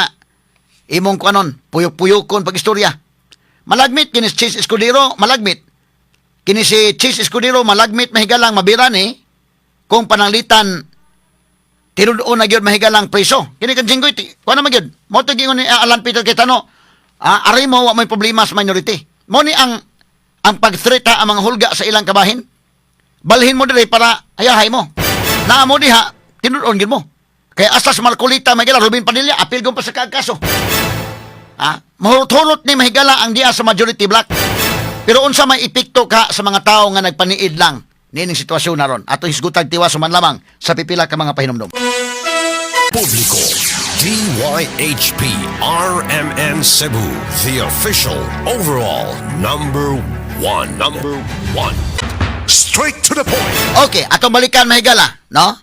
imong kuanon, puyok-puyokon pag istorya. Malagmit kini si Chiz Escudero, malagmit. Kini si Chiz Escudero malagmit, mahigalang mabira ni kung pananglitan tinud-on na gyud, mahigalang, preso. Kini kan Jinggoy, kuan naman gyud. Mo to giingon ni Alan Peter Cayetano, ari mo wa may problema sa minority. Mo ni ang pag-threat ha, ang mga hulga sa ilang kabahin. Balhin mo dire para hayahay mo. Naa mo diha, tinud-on gyud mo. Kaya hasta sa Marcoleta, mahigala, Robin Padilla, apil pa sa kaso. Mahurot-hurot ni, mahigala, ang diya sa majority block. Pero unsa may epekto ka sa mga tao nga nagpaniid lang niining sitwasyon naron? Atong hisgutag tiwas man lamang sa pipila ka mga pahinumdom. Publiko. DYHP RMN Cebu, the official overall number one. Number one. Straight to the point. Okay, atong balikan, mahigala, no?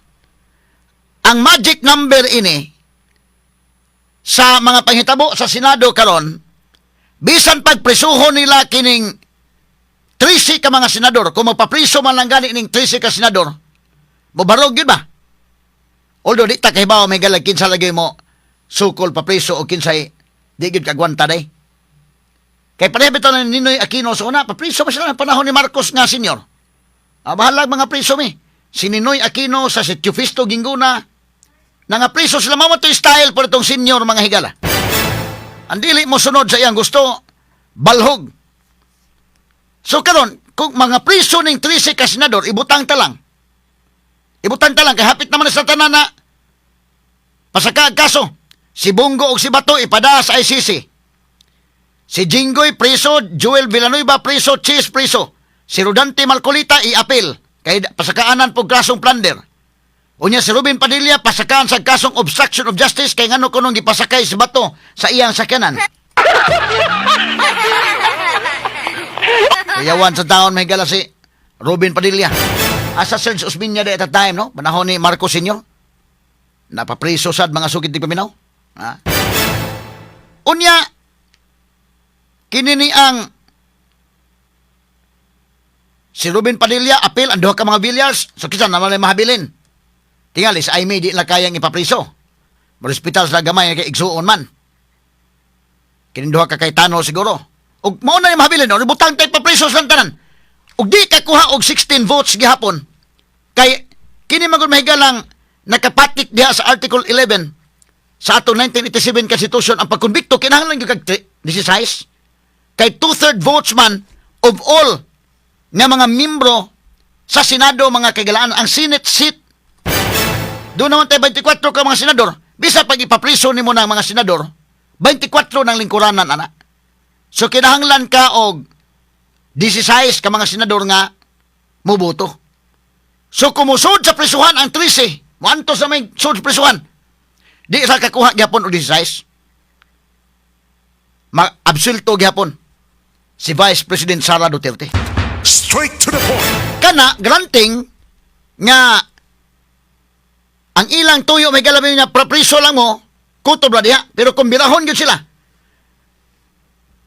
Ang magic number ini sa mga panghitabo sa Senado karon, bisan pagprisuhon nila kining 13 ka mga senador, kung magpapriso man lang gani ning 13 ka senador, mobarog yun ba? Although di ta kahibaw, may galag, kinsa lagi mo sukol papriso o kinsay di gyud kagwanta day. Kay pareha bitaw ni Ninoy Aquino sa una, papriso ba sila ng panahon ni Marcos nga senior? Bahalag mga priso mi. Si Ninoy Aquino sa si Teofisto Guingona, nga priso sila mao to style po itong senior, mga higala. Ang dili mo sunod sa iyang gusto, balhog. So karon, kung mga priso ning 13 ka senador, ibutang ta lang. Ibutang ta lang kay hapit naman sa tanan na pasaka ang kaso. Si Bong Go ug si Bato ipada sa ICC. Si Jinggoy preso, Joel Villanueva preso, Chiz preso. Si Rodante Marcoleta i-appeal kay pasakaanan po kasong plunder. Unya si Robin Padilla pasakaan sa kasong obstruction of justice kay ngano kunong gipasakay si Bato sa iyang sakyanan. Kuyawan sa taon, may gala, si Robin Padilla. Asa Serge Osmeña at that time, no? Panahon ni Marcos Sr. Napapriso sad, mga sukit di paminaw. Ha? Unya, kini ni ang si Robin Padilla, appeal, ang duha ka mga Villars, so kinsa naman ay mahabilin. Tingali, sa Imee di na kayang ipapriso. Marospital sa gamay kay igsuon man. Kining duha ka Cayetano siguro. Ug mao na yung mahabilin, no? Butang tay papriso sa tanan. Ug di ka kuha og 16 votes gihapon. Kay kini man gud, mahigalang, nakapatik diha sa Article 11 sa atong 1987 Constitution, ang pagkonbikto kinahanglan gyud kag 16 kay two-third votes man of all nga mga membro sa Senado, mga kagalaan. Ang Senate seat, doon naman tayo 24 ka mga senador. Bisa pag ipapriso nimo ng mga senador, 24 ng lingkuranan ana. So kinahanglan ka og 16 ka mga senador nga muboto. So kumusod sa prisuhan ang 13, moanto sa may sud sa prisuhan, di sa kakuha gyapon og 16. Ma-absulto gyapon si Vice President Sara Duterte. Straight to the point. Kana granting nga ang ilang tuyo may galabi nga prapriso lang mo, kutob ra diha. Pero kung birahon gyud sila,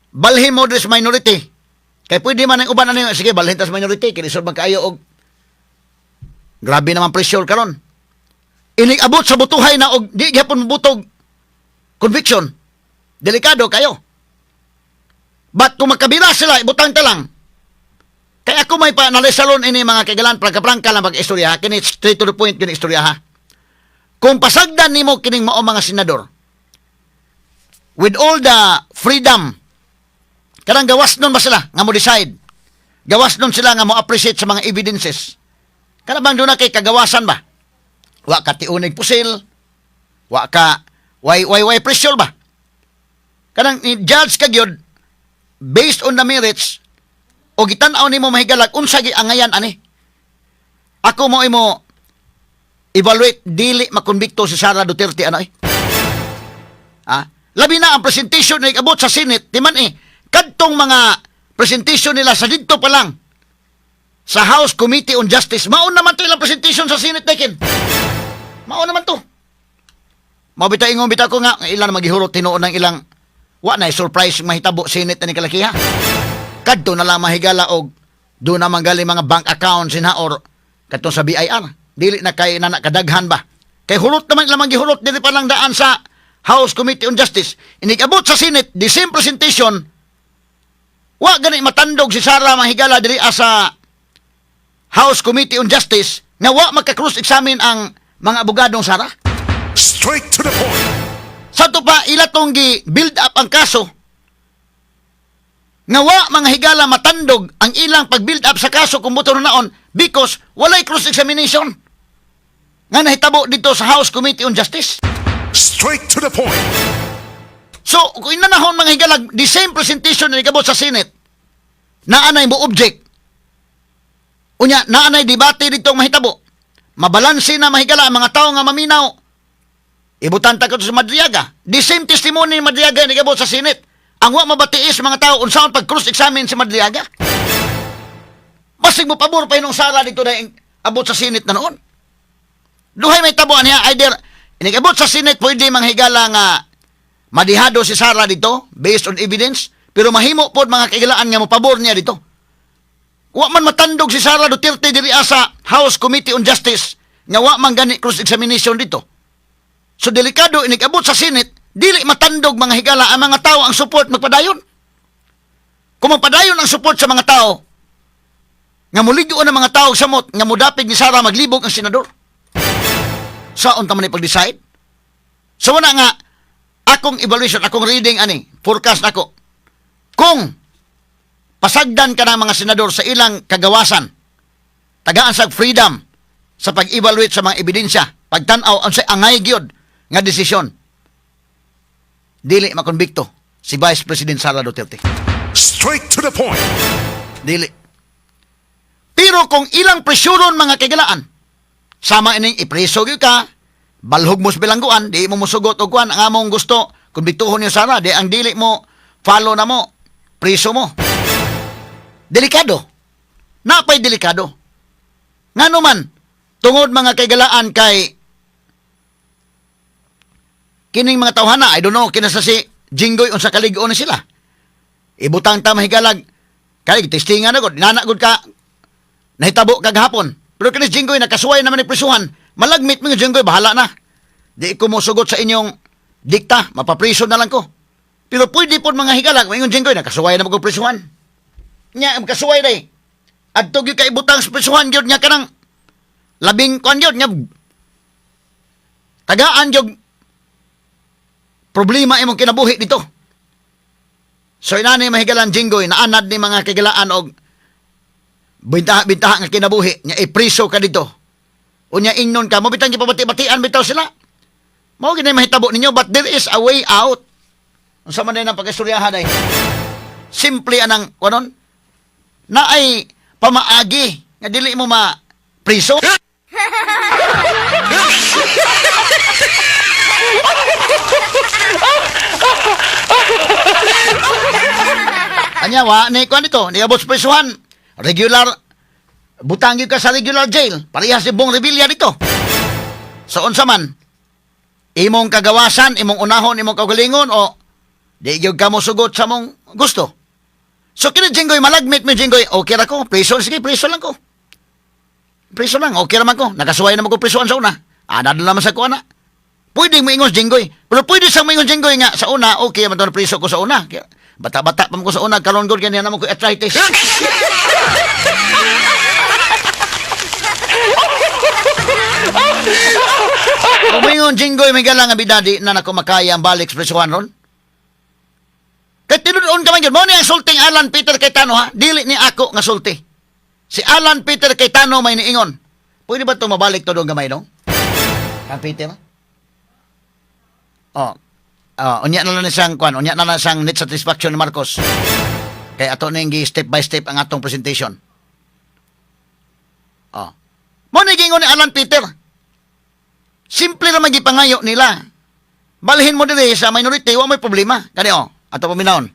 balhin mo diri sa minority kay pwede man ang uban ano, sige, balhin ta sa minority kay lisod man kaayo og grabe naman pressure karon. Inig abot sa butuhay na og di gyapon mobutog conviction, delikado kayo. But kung magkabila sila, ibutang ta lang. Kaya ako may pa nalisalon ini, mga kagalan, prangka-prangka lang pag-istorya, kini straight to the point kini istorya ha. Kung pasagdan nimo kining mao mga senador, with all the freedom, kanang gawas nun ba sila nga mo decide? Gawas nun sila nga mo appreciate sa mga evidences. Kana bang doon na kay kagawasan ba? Wa ka tiunig pusil, wa ka way way way pressure ba? Kanang ni judge ka gyud based on the merits o gitan-aw nimo, mahigalag, unsa gi angayan ani. Ako mo imo evaluate, dili makonbikto si Sara Duterte ano eh. Ah, labi na ang presentation na ikabot sa Senate, di man eh, kadtong mga presentation nila sa didto pa lang sa House Committee on Justice, maon naman to ilang presentation sa Senate dekin. Mao naman to. Mao bitaw ingon bitaw ko nga ilan magihurot tinuod ng ilang wa na surprise mahitabo Senate na ni kalakiha. Kadto na lang, mahigala, og do na man gali mga bank accounts na or kadto sa BIR. Dili na kay na kadaghan ba. Kay hurot naman ilang gihurot dili pa lang daan sa House Committee on Justice. Inig-abot sa Senate, the same presentation, wa gani matandog si Sara, mahigala, diri sa House Committee on Justice nga wa magka-cross examine ang mga abogadong Sara. Straight to the point. Sa to pa ila tong gi build up ang kaso nga wa, mga higala, matandog ang ilang pag-build up sa kaso kung buto naon because walay cross examination nga nahitabo dito sa House Committee on Justice. Straight to the point. So, kung inanahon, mga higalag, the same presentation na nikabot sa Senate, naanay mo object. Unya, naanay debate dito ang mahitabo. Mabalanse na, mahigala, ang mga tao nga maminaw. Ibutan ta ko sa Madriaga. The same testimony ni Madriaga na nikabot sa Senate. Ang wa mabatiis mga tao unsaon pag cross-examine si Madriaga. Basig mo pabor pa inong Sara dito na abot sa Senate na noon. Duhay may tabo niya, either inig-abot sa Senate pwede manghigala nga madihado si Sara dito based on evidence, pero mahimo pod, mga kaigalaan, nga mopabor niya dito. Wa man matandog si Sara Duterte diri sa House Committee on Justice nga wa man gani cross examination dito. So delikado inig-abot sa Senate, dili matandog, mga higala, ang mga tao, ang support magpadayon. Kung magpadayon ang support sa mga tao, nga muligo ang mga tao samot nga mudapig ni Sara, maglibog ang senador. Sa unta man ni pag-decide? So wala nga akong evaluation, akong reading ani, forecast nako. Kung pasagdan ka ng mga senador sa ilang kagawasan, tagaan sa freedom sa pag-evaluate sa mga ebidensya, pagtan-aw ang sa angay gyud nga desisyon, dili makonbikto si Vice President Sara Duterte. Straight to the point. Dili. Pero kung ilang presyuron, mga kaigalaan, sama ining ipreso gyud ka, balhog mo sa bilangguan, di mo musugot og kuan, ang among gusto, kung bituhon niyo Sara, di ang dili mo follow na mo, preso mo. Delikado. Napay delikado. Ngano man, tungod, mga kaigalaan, kay kining mga tawhana, I don't know, kinasa si Jinggoy, unsa kalig-on ni sila. Ibutang ta, mahigalag, kay testingan na gud, nana gud ka nahitabo kagahapon. Pero kini Jinggoy nakasuway naman ni prisuhan, malagmit mo yung Jinggoy, bahala na. Di ko mo sugot sa inyong dikta, mapapriso na lang ko. Pero pwede po, mga higalag, maingon Jinggoy, nakasuway na mo ko prisuhan. Nya, kasuway day. Adto gyud ka ibutang sa prisuhan gyud nga kanang labing kuan gyud nga tagaan gyud problema imong kinabuhi dito. So inani, mahigalan, Jinggoy, naanad ni mga kagilaan og bintaha bintaha nga kinabuhi nya ipriso ka dito. Unya ingnon ka mo bitang gipabati-batian bitaw sila. Mao gini mahitabo ninyo, but there is a way out. Unsa man din ang pag-istoryahan ay simple anang kuanon na ay pamaagi nga dili mo ma priso. Anya wa ni kuan dito, niabot sa prisuhan. Regular butang gyud ka sa regular jail. Parehas si Bong Revilla dito. So unsa man imong kagawasan, imong unahon, imong kaugalingon o di gyud ka mo sugot sa mong gusto. So kini Jinggoy malagmit mo Jinggoy, okay ra ko, priso sige, priso lang ko. Priso lang, okay raman ko. Nakasuway naman ko prisuan sa una. Ana na naman sa kuana. Pwede mo ingon Jinggoy. Pero pwede sa moingon Jinggoy nga sa una, okay man to na priso ko sa una. Kaya, bata-bata pa mo ko sa una, karon gud kanya naman ko arthritis. Kung moingon Jinggoy mahigala nga bida, di na nako makaya ang balik sa presuhan ron. Kay tinud-on ka man yun. Mao ni ang sulting Alan Peter Cayetano ha. Dili ni ako nga sulti. Si Alan Peter Cayetano may niingon. Pwede ba ito mabalik to doon gamay dong? Kang Peter? Oh. Oh, unya na lang ni siyang kwan, unya na lang siyang net satisfaction ni Marcos. Kay ato ning gi step by step ang atong presentation. Oh. Mao ni giingon ni Alan Peter. Simple ra man gipangayo nila. Balhin mo diri sa minority, wa may problema. Kani oh, ato paminawon.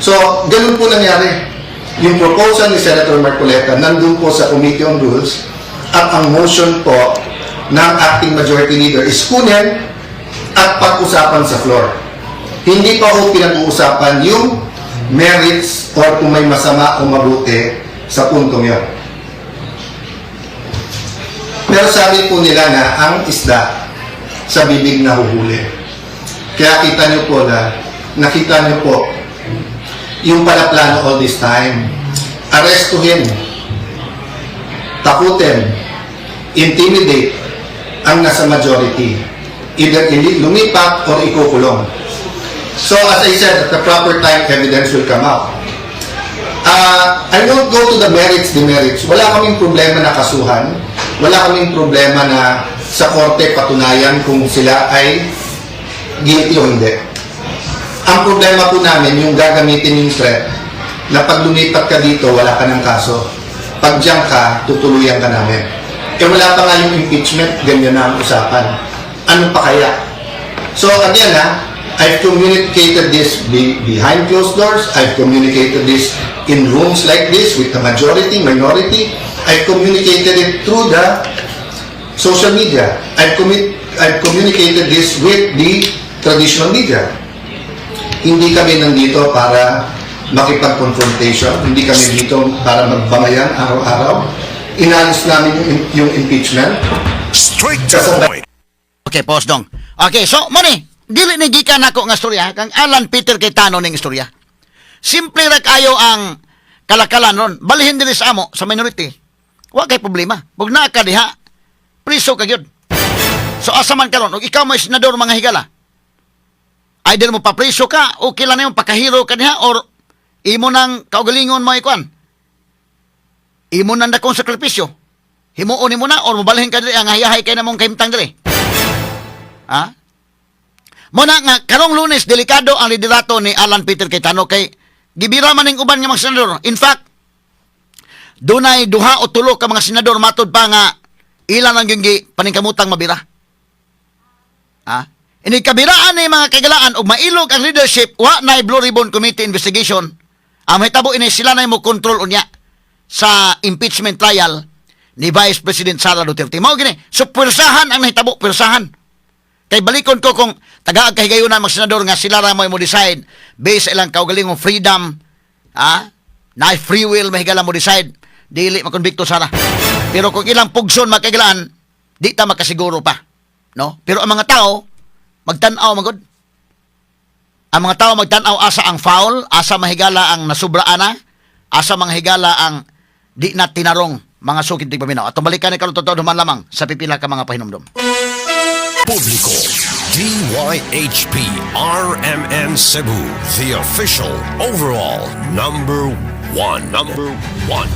So, ganun po nangyari. Yung proposal ni Senator Marcoleta nandun po sa Committee on Rules at ang motion po ng acting majority leader is kunin at pag-usapan sa floor. Hindi pa ho pinag-uusapan yung merits or kung may masama o mabuti sa puntong yon. Pero sabi po nila na ang isda sa bibig nahuhuli. Kaya kita niyo po na nakita niyo po yung pala plano all this time. Arestuhin, takutin, intimidate ang nasa majority. Either lumipat or ikukulong. So as I said, at the proper time, evidence will come out. I won't go to the merits, demerits. Wala kaming problema na kasuhan. Wala kaming problema na sa korte patunayan kung sila ay guilty o hindi. Ang problema po namin, yung gagamitin yung threat na pag lumipat ka dito, wala ka ng kaso. Pag diyan ka, tutuluyan ka namin. Eh wala pa nga yung impeachment, ganyan na ang usapan. Ano pa kaya? So again ha, I've communicated this behind closed doors. I've communicated this in rooms like this with the majority, minority. I've communicated it through the social media. I've communicated this with the traditional media. Hindi kami nandito para makipag-confrontation. Hindi kami dito para magbangayan araw-araw. Inalis namin yung impeachment. Straight to the point. Okay, pause dong. Okay, so mani, dili ni gikan nako nga istorya kang Alan Peter Cayetano ning istorya. Simple ra kayo ang kalakalan ron. Balhin diri sa amo sa minority. Wa kay problema. Ug naa ka diha, priso ka gyud. So asa man karon ug ikaw may senador, mga higala. Either mo papriso ka o kila na yung pakahiro ka diha or imo nang kaugalingon mo ikuan. Imo nang dakong sakripisyo. Himuon nimo na or mobalhin ka diri ang hayahay kay namong kahimtang diri. Ha? Muna nga karong Lunes, delikado ang liderato ni Alan Peter Cayetano kay gibira man ning uban nga mga senador. In fact, dunay duha o tulo ka mga senador matod pa nga ilan ang yung paningkamutang mabira. Ha? Ini kabiraan ni mga kagalaan og mailog ang leadership, wa na Blue Ribbon Committee investigation. Ang mahitabo ini, sila na mo control unya sa impeachment trial ni Vice President Sara Duterte. Mao gini, so pwersahan ang nahitabo, pwersahan. Kay balikon ko kung tagaag kahigayunan mga senador nga sila ra mo decide based sa ilang kaugalingong freedom, na free will, mahigala mo decide, dili makonbikto Sara. Pero kung ilang pugson, makagalaan, di ta makasiguro pa. No? Pero ang mga tao magtan-aw magod. Ang mga tao magtan-aw asa ang foul, asa mahigala ang nasubra ana, asa mga higala ang di na tinarong, mga sukid tigpaminaw. At balikan ni karon totoo duman lamang sa pipila ka mga pahinumdom. Publiko, DYHP RMN Cebu, the official overall number one. Number one.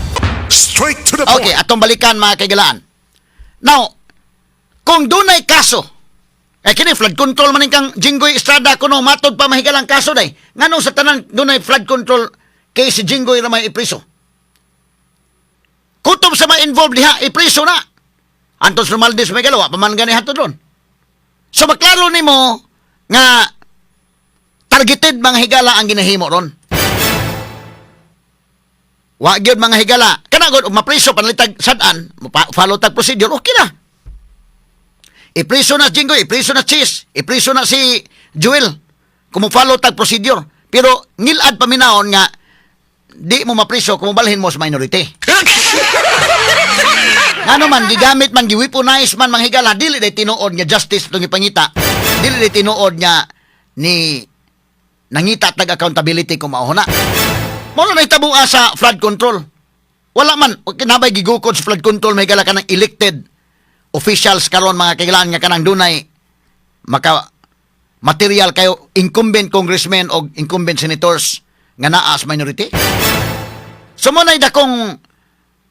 Straight to the point. Okay, atong balikan, mga kaigalaan. Now, kung dunay kaso, eh kini flood control man kang Jinggoy Estrada kuno matod pa mahigalang kaso day. Ngano sa tanan dunay flood control kay si Jinggoy ra may ipriso? Kutob sa may involved diha, ipriso na. Antos Romualdez may galawa, pa man gani hatod ron. So maklaro nimo nga targeted, mga higala, ang ginahimo ron. Wa gyud, mga higala. Kana gud og mapriso panalitag sad-an, follow tag procedure, okay na. Ipriso na si Jinggoy, ipriso na Chiz, ipriso na si Joel. Kung mo follow tag procedure. Pero ngilad paminawon nga di mo mapriso kung mobalhin mo sa minority. Ngano man gigamit man, gi-weaponize man, mga higala, dili day tinuod nga justice itong ipangita. Dili day tinuod nga ni nangita tag accountability kung mao na. Mao na nahitabo sa flood control. Wala man, kinabay gigukod sa flood control, may gala ka ng elected officials karon, mga kailangan nga kanang dunay maka material kayo incumbent congressmen o incumbent senators nga naa sa minority. So mao na'y dakong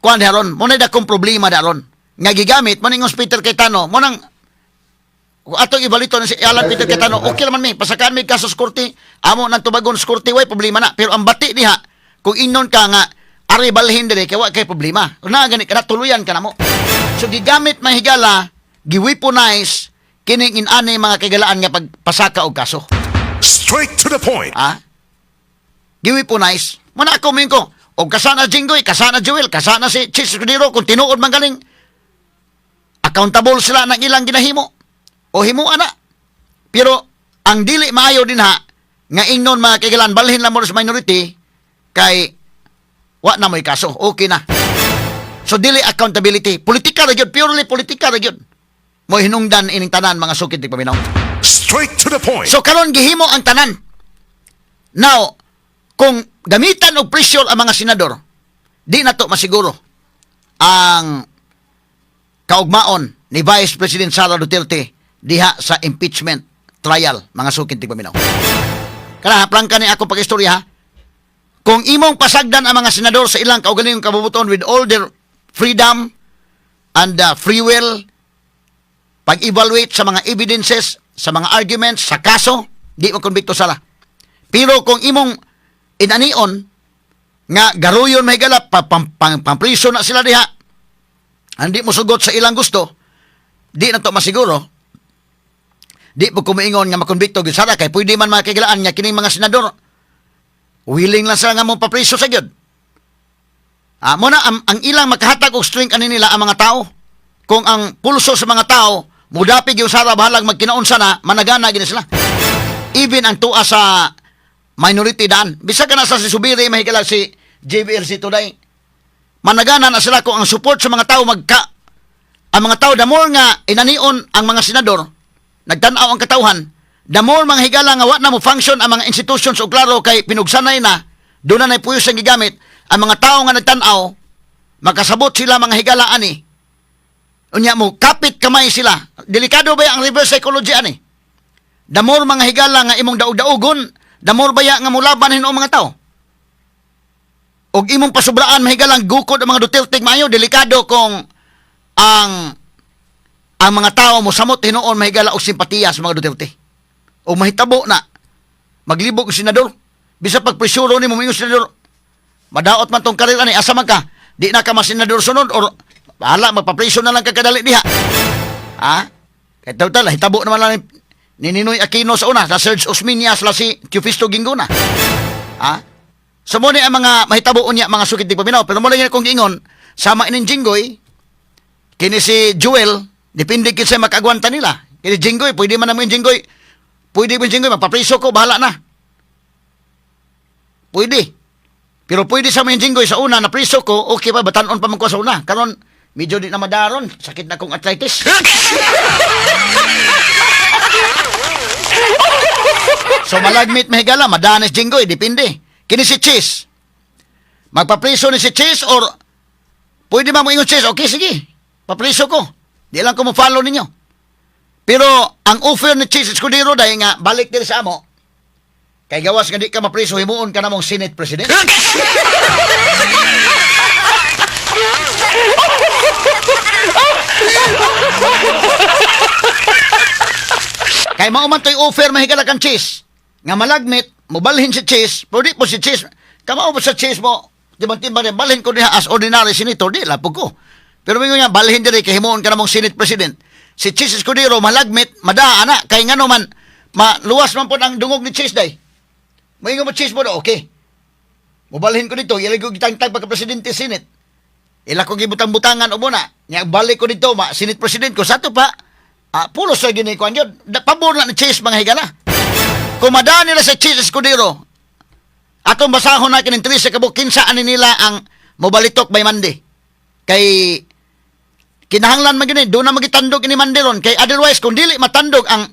kuan daron, mao na'y dakong problema daron nga gigamit mo ning Peter Cayetano. Mao nang kung atong ibalito na si Alan Peter Cayetano, okay naman mi, pasakaan mi kaso sa korte, amo nang tubagon sa korte, way problema na. Pero ang bati diha, kung ingon ka nga, ari balhin dire, kay wa kay problema. Na gani ka na, tuluyan ka na mo. So gigamit mahigala, gi-weaponize, kining inani, mga kaigalaan, nga pagpasaka og kaso. Straight to the point. Ha? Gi-weaponize. Muna ako ko, og kasana Jinggoy, kasana Joel, kasana si Chiz Escudero, kung tinuod man galing, accountable sila ng ilang ginahimo. O himuan na. Pero ang dili maayo din ha, nga ingnon, mga kaigalan, balhin lang mo sa minority, kay wa na mo'y kaso, okay na. So dili accountability. Politika ra gyud, purely politika ra gyud. Mo hinungdan ining tanan, mga sukit di paminaw. Straight to the point. So karon gihimo ang tanan. Now, kung gamitan og pressure ang mga senador, di na to masiguro ang kaugmaon ni Vice President Sara Duterte diha sa impeachment trial, mga sukit tigpaminaw. Kana prangka ni ako pag-istorya ha. Kung imong pasagdan ang mga senador sa ilang kaugalingong kabubuton with all their freedom and free will, pag-evaluate sa mga evidences, sa mga arguments, sa kaso, di mo konbikto sala. Pero kung imong inanion nga garuyon may gala pa, pam, pam, pampriso na sila diha, hindi mo sugot sa ilang gusto, di na to masiguro. Di mo kumiingon nga makonbikto gyud sara kay pwede man, mga kagilaan, nga kining mga senador willing lang sila nga mo papriso sa gyud. Ah, mo na ang ilang makahatag og strength ani nila ang mga tao. Kung ang pulso sa mga tao mudapig yung sara bahalag magkinaunsa na, managana gini sila. Even ang tuwa sa minority daan. Bisag ka na sa si Zubiri, mahigala si JBRC today. Managana na sila kung ang support sa mga tao magka ang mga tao, the more nga inanion ang mga senador, nagtan-aw ang katawhan, the more mga higala nga wa na mo function ang mga institutions o klaro kay pinugsanay na, doon na puyos ang gigamit, ang mga tao nga nagtan-aw, makasabot sila, mga higala, ani. Unya mo, kapit kamay sila. Delikado ba ang reverse psychology ani? The more, mga higala, nga imong daog-daogon, the more baya nga mulaban hinuon mga tao. Og imong pasubraan mahigalang gukod ang mga Duterte maayo, delikado kung ang mga tao mo samot hinuon mahigala og simpatiya sa mga Duterte. O mahitabo na maglibog ang senador. Bisa pag presyuro ni mo moingon senador, madaot man tong karir ani, asa man ka? Di na ka masenador sunod or bahala magpapreso na lang ka kadali diha. Ha? Kay total hitabo naman lang ni Ninoy Aquino sa una, sa Serge Osmeña, sila si Teofisto Guingona. Ha? So mo ni ang mga mahitabo unya, mga sukit di paminaw, pero mo lang kong giingon sama ining Jinggoy kini si Joel, depende kinsa makagwanta nila. Kini Jinggoy, pwede man naman yung Jinggoy. Pwede mo Jinggoy, magpapriso ko, bahala na. Pwede. Pero pwede sa mga Jinggoy sa una, na priso ko, okay pa, batanon pa man ko sa una. Karon, medyo di na madaron, sakit na kong arthritis. So malagmit mahigala, madanis Jinggoy, depende. Kini si Chiz. Magpapriso ni si Chiz or pwede ba mo ingon Chiz, okay sige, papriso ko. Di lang ko mo follow ninyo. Pero ang offer ni Chiz Escudero dahil nga balik diri sa amo, kay gawas nga di ka mapriso, himuon ka namong Senate President. Kay mao man to'y offer mahigala kang Chiz. Nga malagmit, mobalhin si Chiz, pero di po si Chiz, kamao po sa Chiz mo, timbang-timbang rin, balhin ko diha as ordinary senator, di lapog ko. Pero mingon nga, balhin diri kay himuon ka namong Senate President. Si Chiz Escudero, malagmit, madaa na, kay ngano man, maluwas man po ang dungog ni Chiz day. Moingon mo Chiz mo do, okay. Mobalhin ko dito, ilag ko gitangtang pagka-presidente Senate. Ila ko gibutang-butangan o na. Nya balik ko dito, ma Senate President ko sa ato pa. Ah, pulos sa gini kuan yun. Pabor na ni Chiz, mga higala. Kung madaan nila sa Chiz Escudero, atong basahon na kining 13 ka kinsa ani nila ang mobalitok by Monday. Kay kinahanglan man gini, doon na magitandog ini Monday ron. Kay otherwise, kung dili matandog ang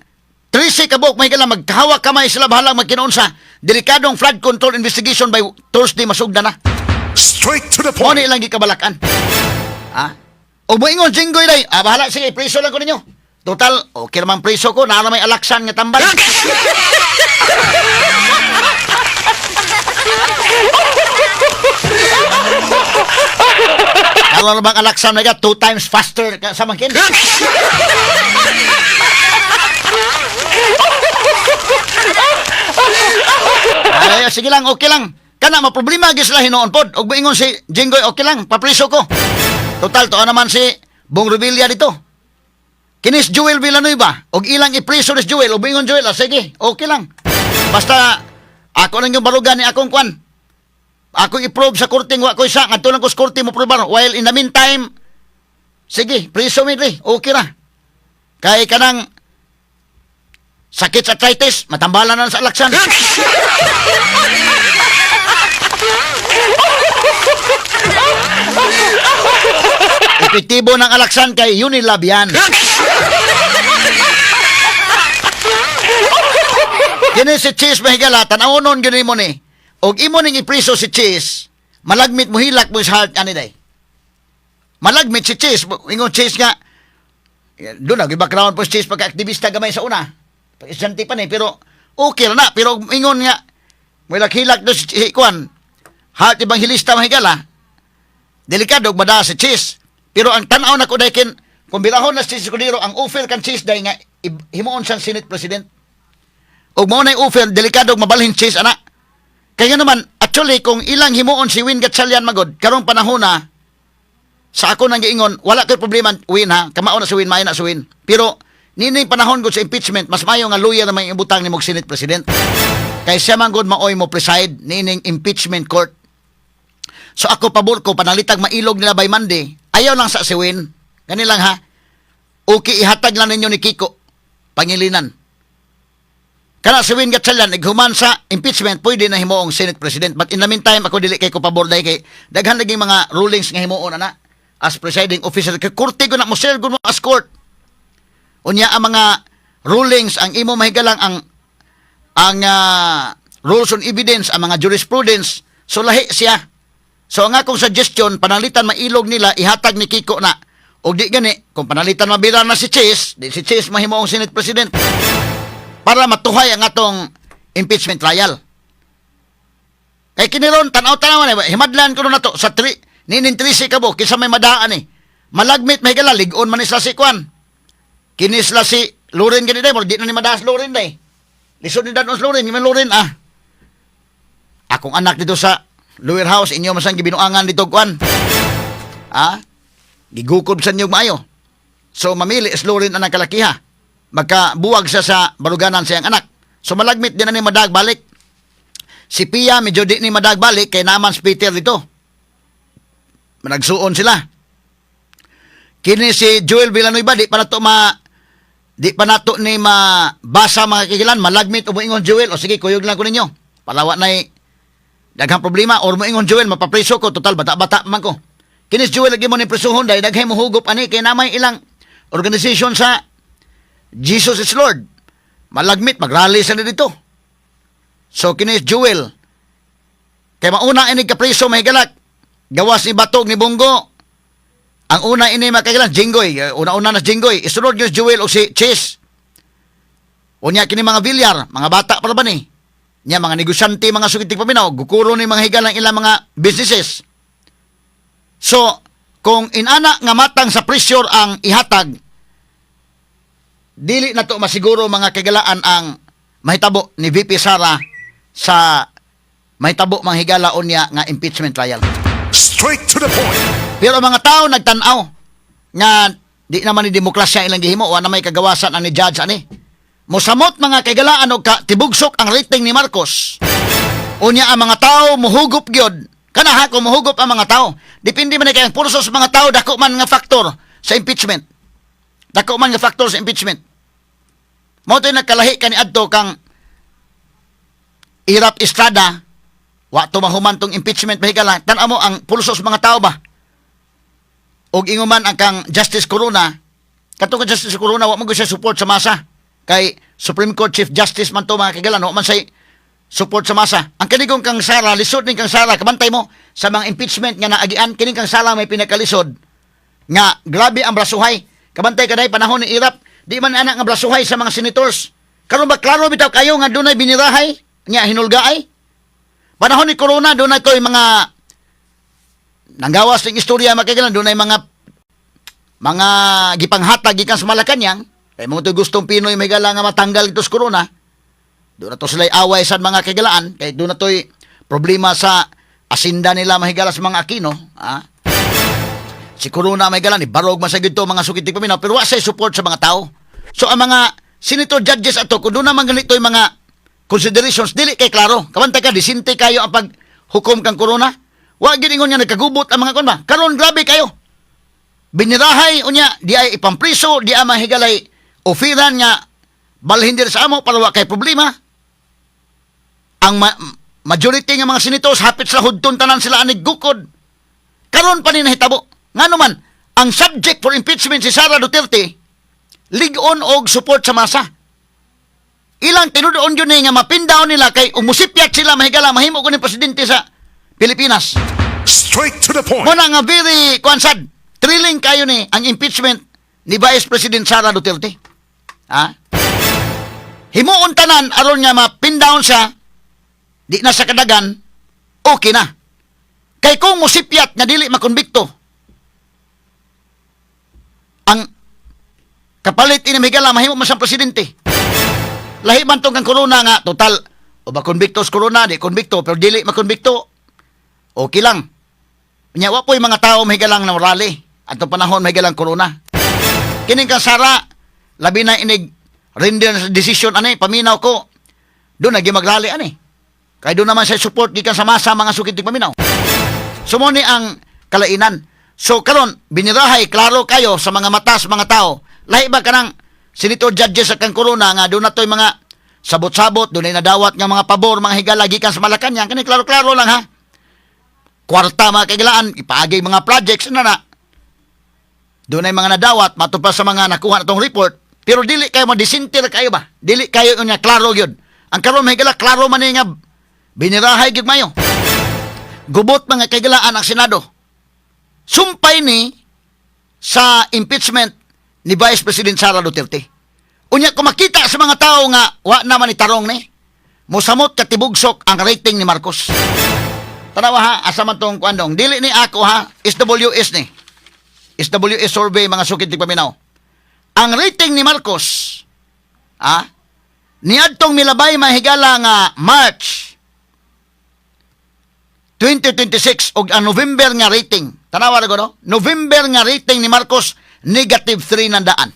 13 ka buok, may higala, magkahawak kamay sila bahalang magkinaunsa. delikadong flood control investigation by Thursday masugda na. Straight to the Mo point. ni ilang gikabalakan. Ha? O moingon Jinggoy day, ah, bahala, sige, preso lang ko ninyo. Total, okay naman preso ko, naa may Alaxan nga tambal. Karon bang Alaxan na two times faster ka sa mangkin? Ay, sige lang, okay lang. Kana maproblema gyud sila hinuon pod. Og moingon si Jinggoy, okay lang, papriso ko. Total, tuo naman si Bong Revilla dito. Kinis Jewel Villanueva, og ilang ipriso ni Jewel, og moingon Jewel, ah, sige, okay lang. Basta ako nang yung barugan ni akong kwan. Ako i-prove sa korte wa ko isa, ngadto lang ko sa korte mo probar. While in the meantime, sige, priso mi diri, okay ra. Kay kanang sakit sa arthritis, matambalan na sa Alaxan. Epektibo ng Alaxan kay Unilab yan. Kini si Cheese mahigala, tan-awonon gyud nimo ni. Og imo ning ipriso si Cheese, malagmit mo hilak mo sa heart ani day. Malagmit si Cheese, ingon Cheese nga doon na, background po si Cheese pagka-aktivista gamay sa una. Pag-estudyante pa ni, pero okay ra na. Pero ingon nga, may hilak do si Kwan, heart evangelista mahigala, delikado og madaa si Cheese. Pero ang tan-aw na ko daykin, kung bilahon na si Cheese Escudero, ang offer kan Cheese day nga himuon siyang Senate President. Og mao nay offer, delikado og mabalhin Cheese ana. Kaya naman, actually, kung ilang himuon si Win Gatchalian magod, karong panahon na, sa ako nang giingon, wala koy problema, Win ha, kamao na si Win, maayo na si Win. Pero, nining panahon gud sa impeachment, mas maayo nga lawyer na may ibutang nimo og Senate President. Kay siya man gud maoy mo preside nining impeachment court. So ako pabor ko panalitag mailog nila by Monday. Ayaw lang sa si Win. Gani lang ha. Okay, ihatag lang ninyo ni Kiko Pangilinan. Kana si Win Gatchalian naghuman sa impeachment pwede na himuong Senate President. But in the meantime ako dili kay ko pabor dahil kay daghan naging mga rulings nga himuon ana as presiding officer kay korte gud na mo sir gud mo as court. Unya ang mga rulings ang imo mahigalang ang rules on evidence, ang mga jurisprudence, so lahi siya. So ang akong suggestion, panalitan mailog nila, ihatag ni Kiko na. Og di gani, kung panalitan mabira na si Chase, di si Chase mahimo ang Senate President para matuhay ang atong impeachment trial. Kay kiniron, tanaw-tanaw na, himadlan ko na to, sa tri, ninin trisi ka bo, kinsa may madaan eh. Malagmit may gala, ligon man isla si Kwan. Kini sila si Loren gani day, di na ni madaas Loren day. Lisod ni danos Loren, ni Loren ah. Akong anak dito sa lower house, inyo masang gibinuangan dito kwan. Ah? Gigukob sa inyo maayo. So mamili is Loren ang kalakiha. Magkabuwag siya sa baruganan sa iyang anak. So malagmit din na ni madag balik. Si Pia medyo di ni madag balik kay naman si Peter dito. Nagsuon sila. Kini si Joel Villanueva di pa nato ni mabasa mga kigilan malagmit o moingon Joel o sige kuyog lang ko ninyo. Palawa nay daghang problema or moingon Joel mapapreso ko total bata-bata man ko. Kini si Joel lagi mo ni presuhon dahil daghay mohugup ani kay namay ilang organization sa Jesus is Lord. Malagmit magrally sa dito. So kini si Joel kay mauna ini kapreso mahigalak gawas ni Batog ni Bongo. Ang una ini makagilan, Jinggoy. Una-una na si Jinggoy. Isunod yun si Jewel o si Chase. Unya kini mga Villar, mga bata pa ba ni? Nya mga negosyante, mga sukitik paminaw, gukuro ni mga higalang ilang mga businesses. So, kung inana nga matang sa pressure ang ihatag, dili na to masiguro mga kagalaan ang mahitabo ni VP Sara sa mahitabo mga higala unya nga impeachment trial. Straight to the point. Pero ang mga tao nagtan-aw nga di naman ni demokrasya ilang gihimo, wa na may kagawasan ang ni judge ani. Mosamot mga kaigalaan og ka tibugsok ang rating ni Marcos. Unya ang mga tao muhugup gyud. Kana ha kung muhugup ang mga tao. Depende man ni kay ang pulso sa mga tao dako man nga factor sa impeachment. Dako man nga factor sa impeachment. Mao to'y nagkalahi kani adto kang Irap Estrada wa to mahuman tong impeachment mahigala. Tan-aw mo ang pulso sa mga tao ba? Og inguman ang kang Justice Corona, katong kang Justice Corona wa man gyud siya support sa masa kay Supreme Court Chief Justice man to mga kagalan, wa man say Support sa masa. Ang kanigong kang Sara, lisod ning kang Sara, kabantay mo sa mga impeachment nga naagian, kining kang Sara may pinakalisod nga grabe ang brasuhay. Kabantay kaday panahon ni Erap, di man anak nga brasuhay sa mga senators. Karon ba klaro bitaw kayo nga dunay binirahay nga hinulgaay? Panahon ni Corona, dunay to'y mga nanggawas ning istorya makagalan, dunay mga gipanghatag gikan sa Malacañang kay mo to'y gustong Pinoy may gala nga matanggal ito sa corona. Doon na to sila'y away sa mga kagalaan kay doon na to'y problema sa asinda nila mahigala sa mga Aquino, ah. Si Corona may gala ni barog man sa gito mga sukit paminaw, pero wa say support sa mga tao. So ang mga senator judges ato, kung doon naman ganito yung mga considerations, dili kay klaro. Kabantay ka, disinte kayo ang paghukom kang Corona. Wa gid ingon nga nagkagubot ang mga kon ba. Karon grabe kayo. Binirahay unya di ay ipampriso, di ay mahigalay ofiran nga balhin diri sa amo para wa kay problema. Ang majority nga mga senators hapit sa hudton tanan sila anig gukod. Karon pa ni nahitabo. Ngano man, ang subject for impeachment si Sara Duterte, lig-on og support sa masa. Ilang tinudoon yun eh nga mapindaon nila kay umusipyat sila mahigala mahimo ko ni presidente sa Pilipinas. Straight to the point. Muna nga very kuansad, thrilling kayo ni ang impeachment ni Vice President Sara Duterte. Ha? Himuon tanan aron nga mapindown siya, di na sa kadagan, okay na. Kay kung musipyat nga dili makonbikto, ang kapalit ini mahigala mahimo man siyang presidente. Lahi man tong kang Corona nga total o ba konbikto sa Corona, di konbikto pero dili makonbikto. Okay lang. Nya wa po'y mga tao mahigalang na rally atong panahon mahigalang corona. Kining kang Sara, labi na inig render sa decision ani paminaw ko. Doon nagi magrally ani. Kay doon naman sa support gikan sa masa mga sukit paminaw. So mo ni ang kalainan. So karon binirahay klaro kayo sa mga mata sa mga tao. Lahi ba kanang senator judges sa kang corona nga doon na to'y mga sabot-sabot, doon ay nadawat nga mga pabor, mga higala gikan sa Malacañang. Kani klaro-klaro lang ha. Kwarta mga kaigilaan, ipaagay mga projects na na. Doon ay mga nadawat, matupa sa mga nakuha na tong report, pero dili kayo madisintir kayo ba? Dili kayo nga klaro yun. Ang karon mga higala, klaro man ni nga binirahay gyud mayo. Gubot mga kaigilaan ang Senado. Sumpay ni sa impeachment ni Vice President Sara Duterte. Unya kung makita sa mga tao nga wa naman ni tarong ni, mosamot katibugsok ang rating ni Marcos. Tanawa ha, asa man tong kuandong. Dili ni ako ha, SWS ni. SWS survey mga sukit di paminaw. Ang rating ni Marcos, niadtong milabay mahigala nga March 2026 og ang November nga rating. Tanawa ko no? November nga rating ni Marcos negative 3 ng daan.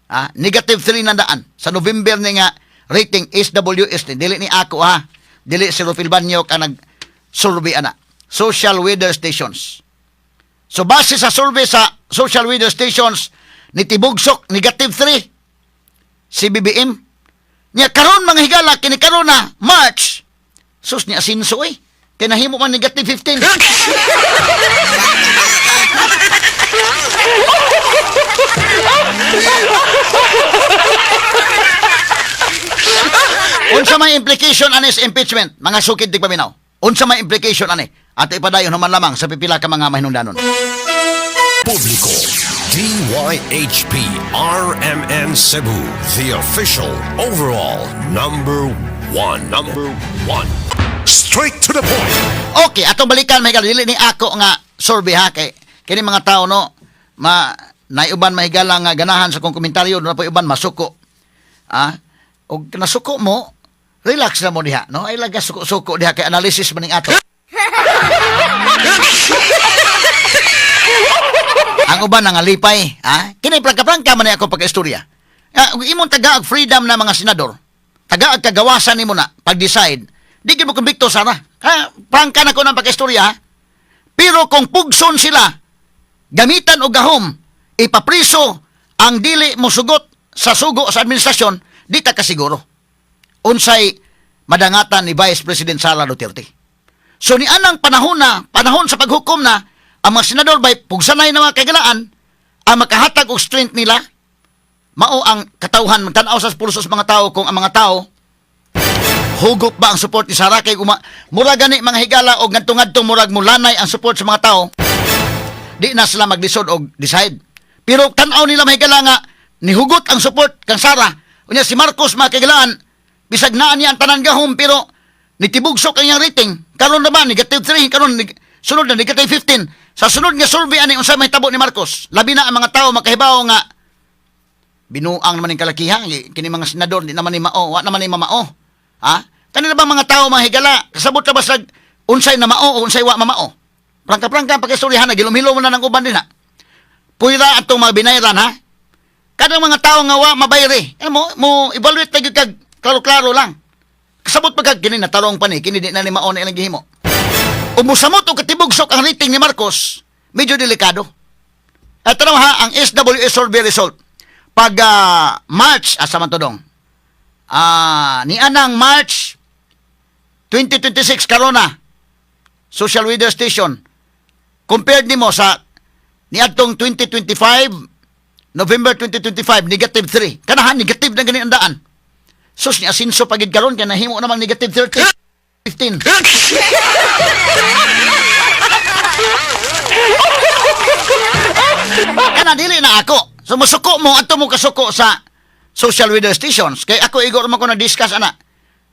Ah, negative 3 ng daan sa November ni nga rating SWS ni. Dili ni ako ha. Dili si Rufil Banyok ang nag-survey ana. Social Weather Stations. So base sa survey sa Social Weather Stations ni Tibugsok negative 3 si BBM. Nya karon mga higala kini karon na March. Sus ni asinso eh. Kay nahimo man negative 15. Unsa may implication ani sa impeachment, mga sukid tig paminaw? Unsa may implication ani? Ato ipadayon human lamang sa pipila ka mga mahinungdanon. Publiko. DYHP RMN Cebu, the official overall number one. Number one. Straight to the point. Okay, atong balikan may dili ni ako nga survey ha kay kini mga tao no ma naiuban mahigala nga ganahan sa kong komentaryo na po uban masuko. Ah, og nasuko mo, relax na mo diha no. Ay laga suko-suko diha kay analysis man ning ato. Ang uban nangalipay, ha? Kini prangka-prangka man ni ako pagka-istorya. Ah, ug imong tagaag freedom na mga senador, tagaag kagawasan nimo na pag-decide, di gyud mo kumbikto sana. Ha? Prangka na ko ng pagka-istorya, ha? Pero kung pugson sila, gamitan og gahom, ipapriso ang dili mo sugot sa sugo sa administrasyon, di ta kasiguro. Unsay madangatan ni Vice President Sara Duterte. So ni anang panahon na, panahon sa paghukom na, ang mga senador bay pugsanay na mga kagalaan, ang makahatag og strength nila, mao ang katawhan, magtan-aw sa pulso sa mga tao kung ang mga tao, Hugop ba ang support ni Sara kay uma mura gani, mga higala, og ngadto-ngadto murag mulanay ang support sa mga tao, di na sila maglisod og decide. Pero tan-aw nila, mga higala, nga nihugot ang support kang Sara. Unya si Marcos, mga kahigalaan, bisag naa niya ang tanan gahom pero nitibugsok ang iyang rating. Karon na ba negative 3 karon, sunod na negative 15. Sa sunod nga survey ani, unsa mahitabo ni Marcos? Labi na ang mga tao makahibaw nga binuang naman ng kalakihan kini mga senador, di naman ni mao, wa naman ni mamao, ha? Kanila ba mga tao, mga higala, kasabot na ba sa unsay na mao o unsay wa mamao? Prangka-prangka ang pagkistoryahan na gilumhilo mo na ng uban din ha. Puyra atong mga binayran ha. Kanang mga tao nga wa mabayri, eh, mo evaluate na gyud kag klaro-klaro lang. Kasabot pa kag kini natarong pa ni kini, di na ni mao na ilang gihimo. Umusamot og katibugsok ang rating ni Marcos, medyo delikado. At tanaw ha, ang SWS survey result. Pag March, asa man to dong? Ni anang March 2026 karon na, Social Weather Station. Compared nimo sa niadtong 2025, November 2025, negative 3. Kanahan, negative na gani ang daan. Sus, ni asinso pagid karon kay nahimo namang negative 30, 15. Kana dili na ako. So musuko mo adto mo kasuko sa social weather stations kay ako igor man ko na discuss ana.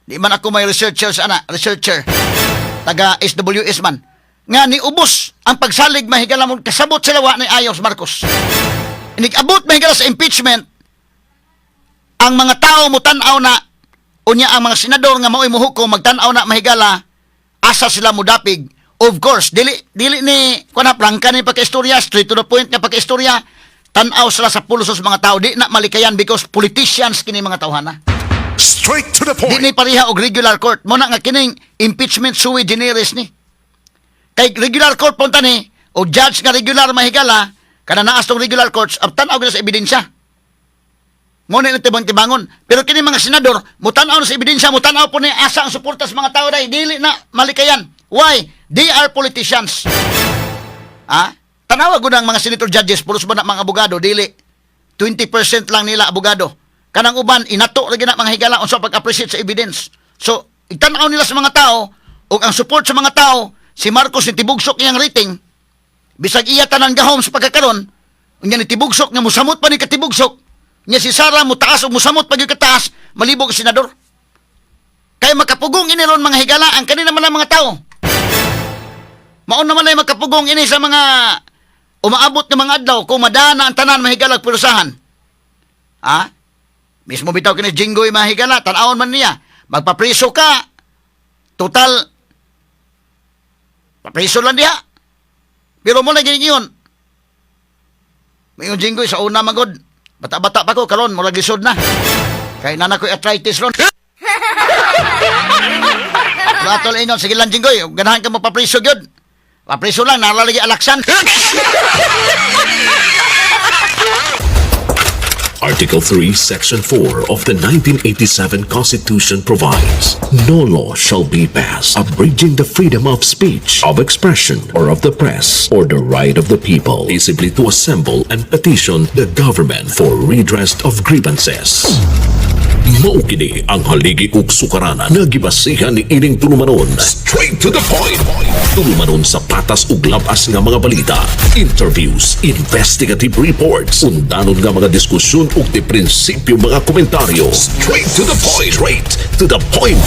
Di man ako may researchers ana, researcher. Taga SWS man. Nga niubos ang pagsalig, mahigala mo, kasabot sila wa ni ayaw sa Marcos. Inig-abot, mahigala, sa impeachment, ang mga tao mo tan-aw na unya ang mga senador nga mao'y muhukom magtan-aw na, mahigala, asa sila mudapig. Of course, dili dili ni kuan, prangka ni pagkaistorya, straight to the point nga pagkaistorya, tan-aw sila sa pulso sa mga tao, di na malikayan because politicians kini mga tawhana. Straight to the Di point. ni pareha og regular court mo na nga kining impeachment sui generis ni. Kay regular court punta ni o judge nga regular, mahigala, kana naas tong regular courts ang tan-aw gyud sa ebidensya. Mo na tibang-tibangon. Pero kini mga senador, mutan-aw na sa ebidensya, mutan-aw po ni asa ang suporta sa mga tao dahil dili na malikayan. Why? They are politicians. Ha? Tanawa gud ang mga senator judges, pulos ba na mga abogado? Dili. 20% lang nila abogado. Kanang uban, inato ra na, mga higala, unsa pag-appreciate sa evidence. So, itan-aw nila sa mga tao, ug ang support sa mga tao, si Marcos ni tibugsok iyang rating, bisag iya tanan gahom sa pagkakaron, unya ni tibugsok nga musamot pa ni katibugsok, nya si Sara mutaas o musamot pa gyud kataas, malibog ang senador. Kay makapugong ini ron, mga higala, ang kanina man lang mga tao. Maon naman ay makapugong ini sa mga umaabot ng mga adlaw kung madana ang tanan, mahigalag purusahan. Ha? Mismo bitaw kini Jinggoy, mga higala, tan-awon man niya. Magpapriso ka, total, papriso lang diha. Pero mo lagi yun. Mayon Jinggoy sa una magod. Bata-bata pa ko karon murag lisod na. Kay nana ko'y arthritis ron. Ratol ingon, sige lang Jinggoy, ganahan ka mapapriso gyud. Papriso lang, nalalagi alaksan. Article 3, Section 4 of the 1987 Constitution provides no law shall be passed abridging the freedom of speech, of expression, or of the press, or the right of the people peaceably to assemble and petition the government for redress of grievances. Mao kini ang haligi ug sukaranan nga gibasihan ni ining tulumanon. Straight to the point. Tulumanon sa patas ug labas nga mga balita, interviews, investigative reports, undanon nga mga diskusyon ug di prinsipyo mga komentaryo. Straight to the point. Straight to the point.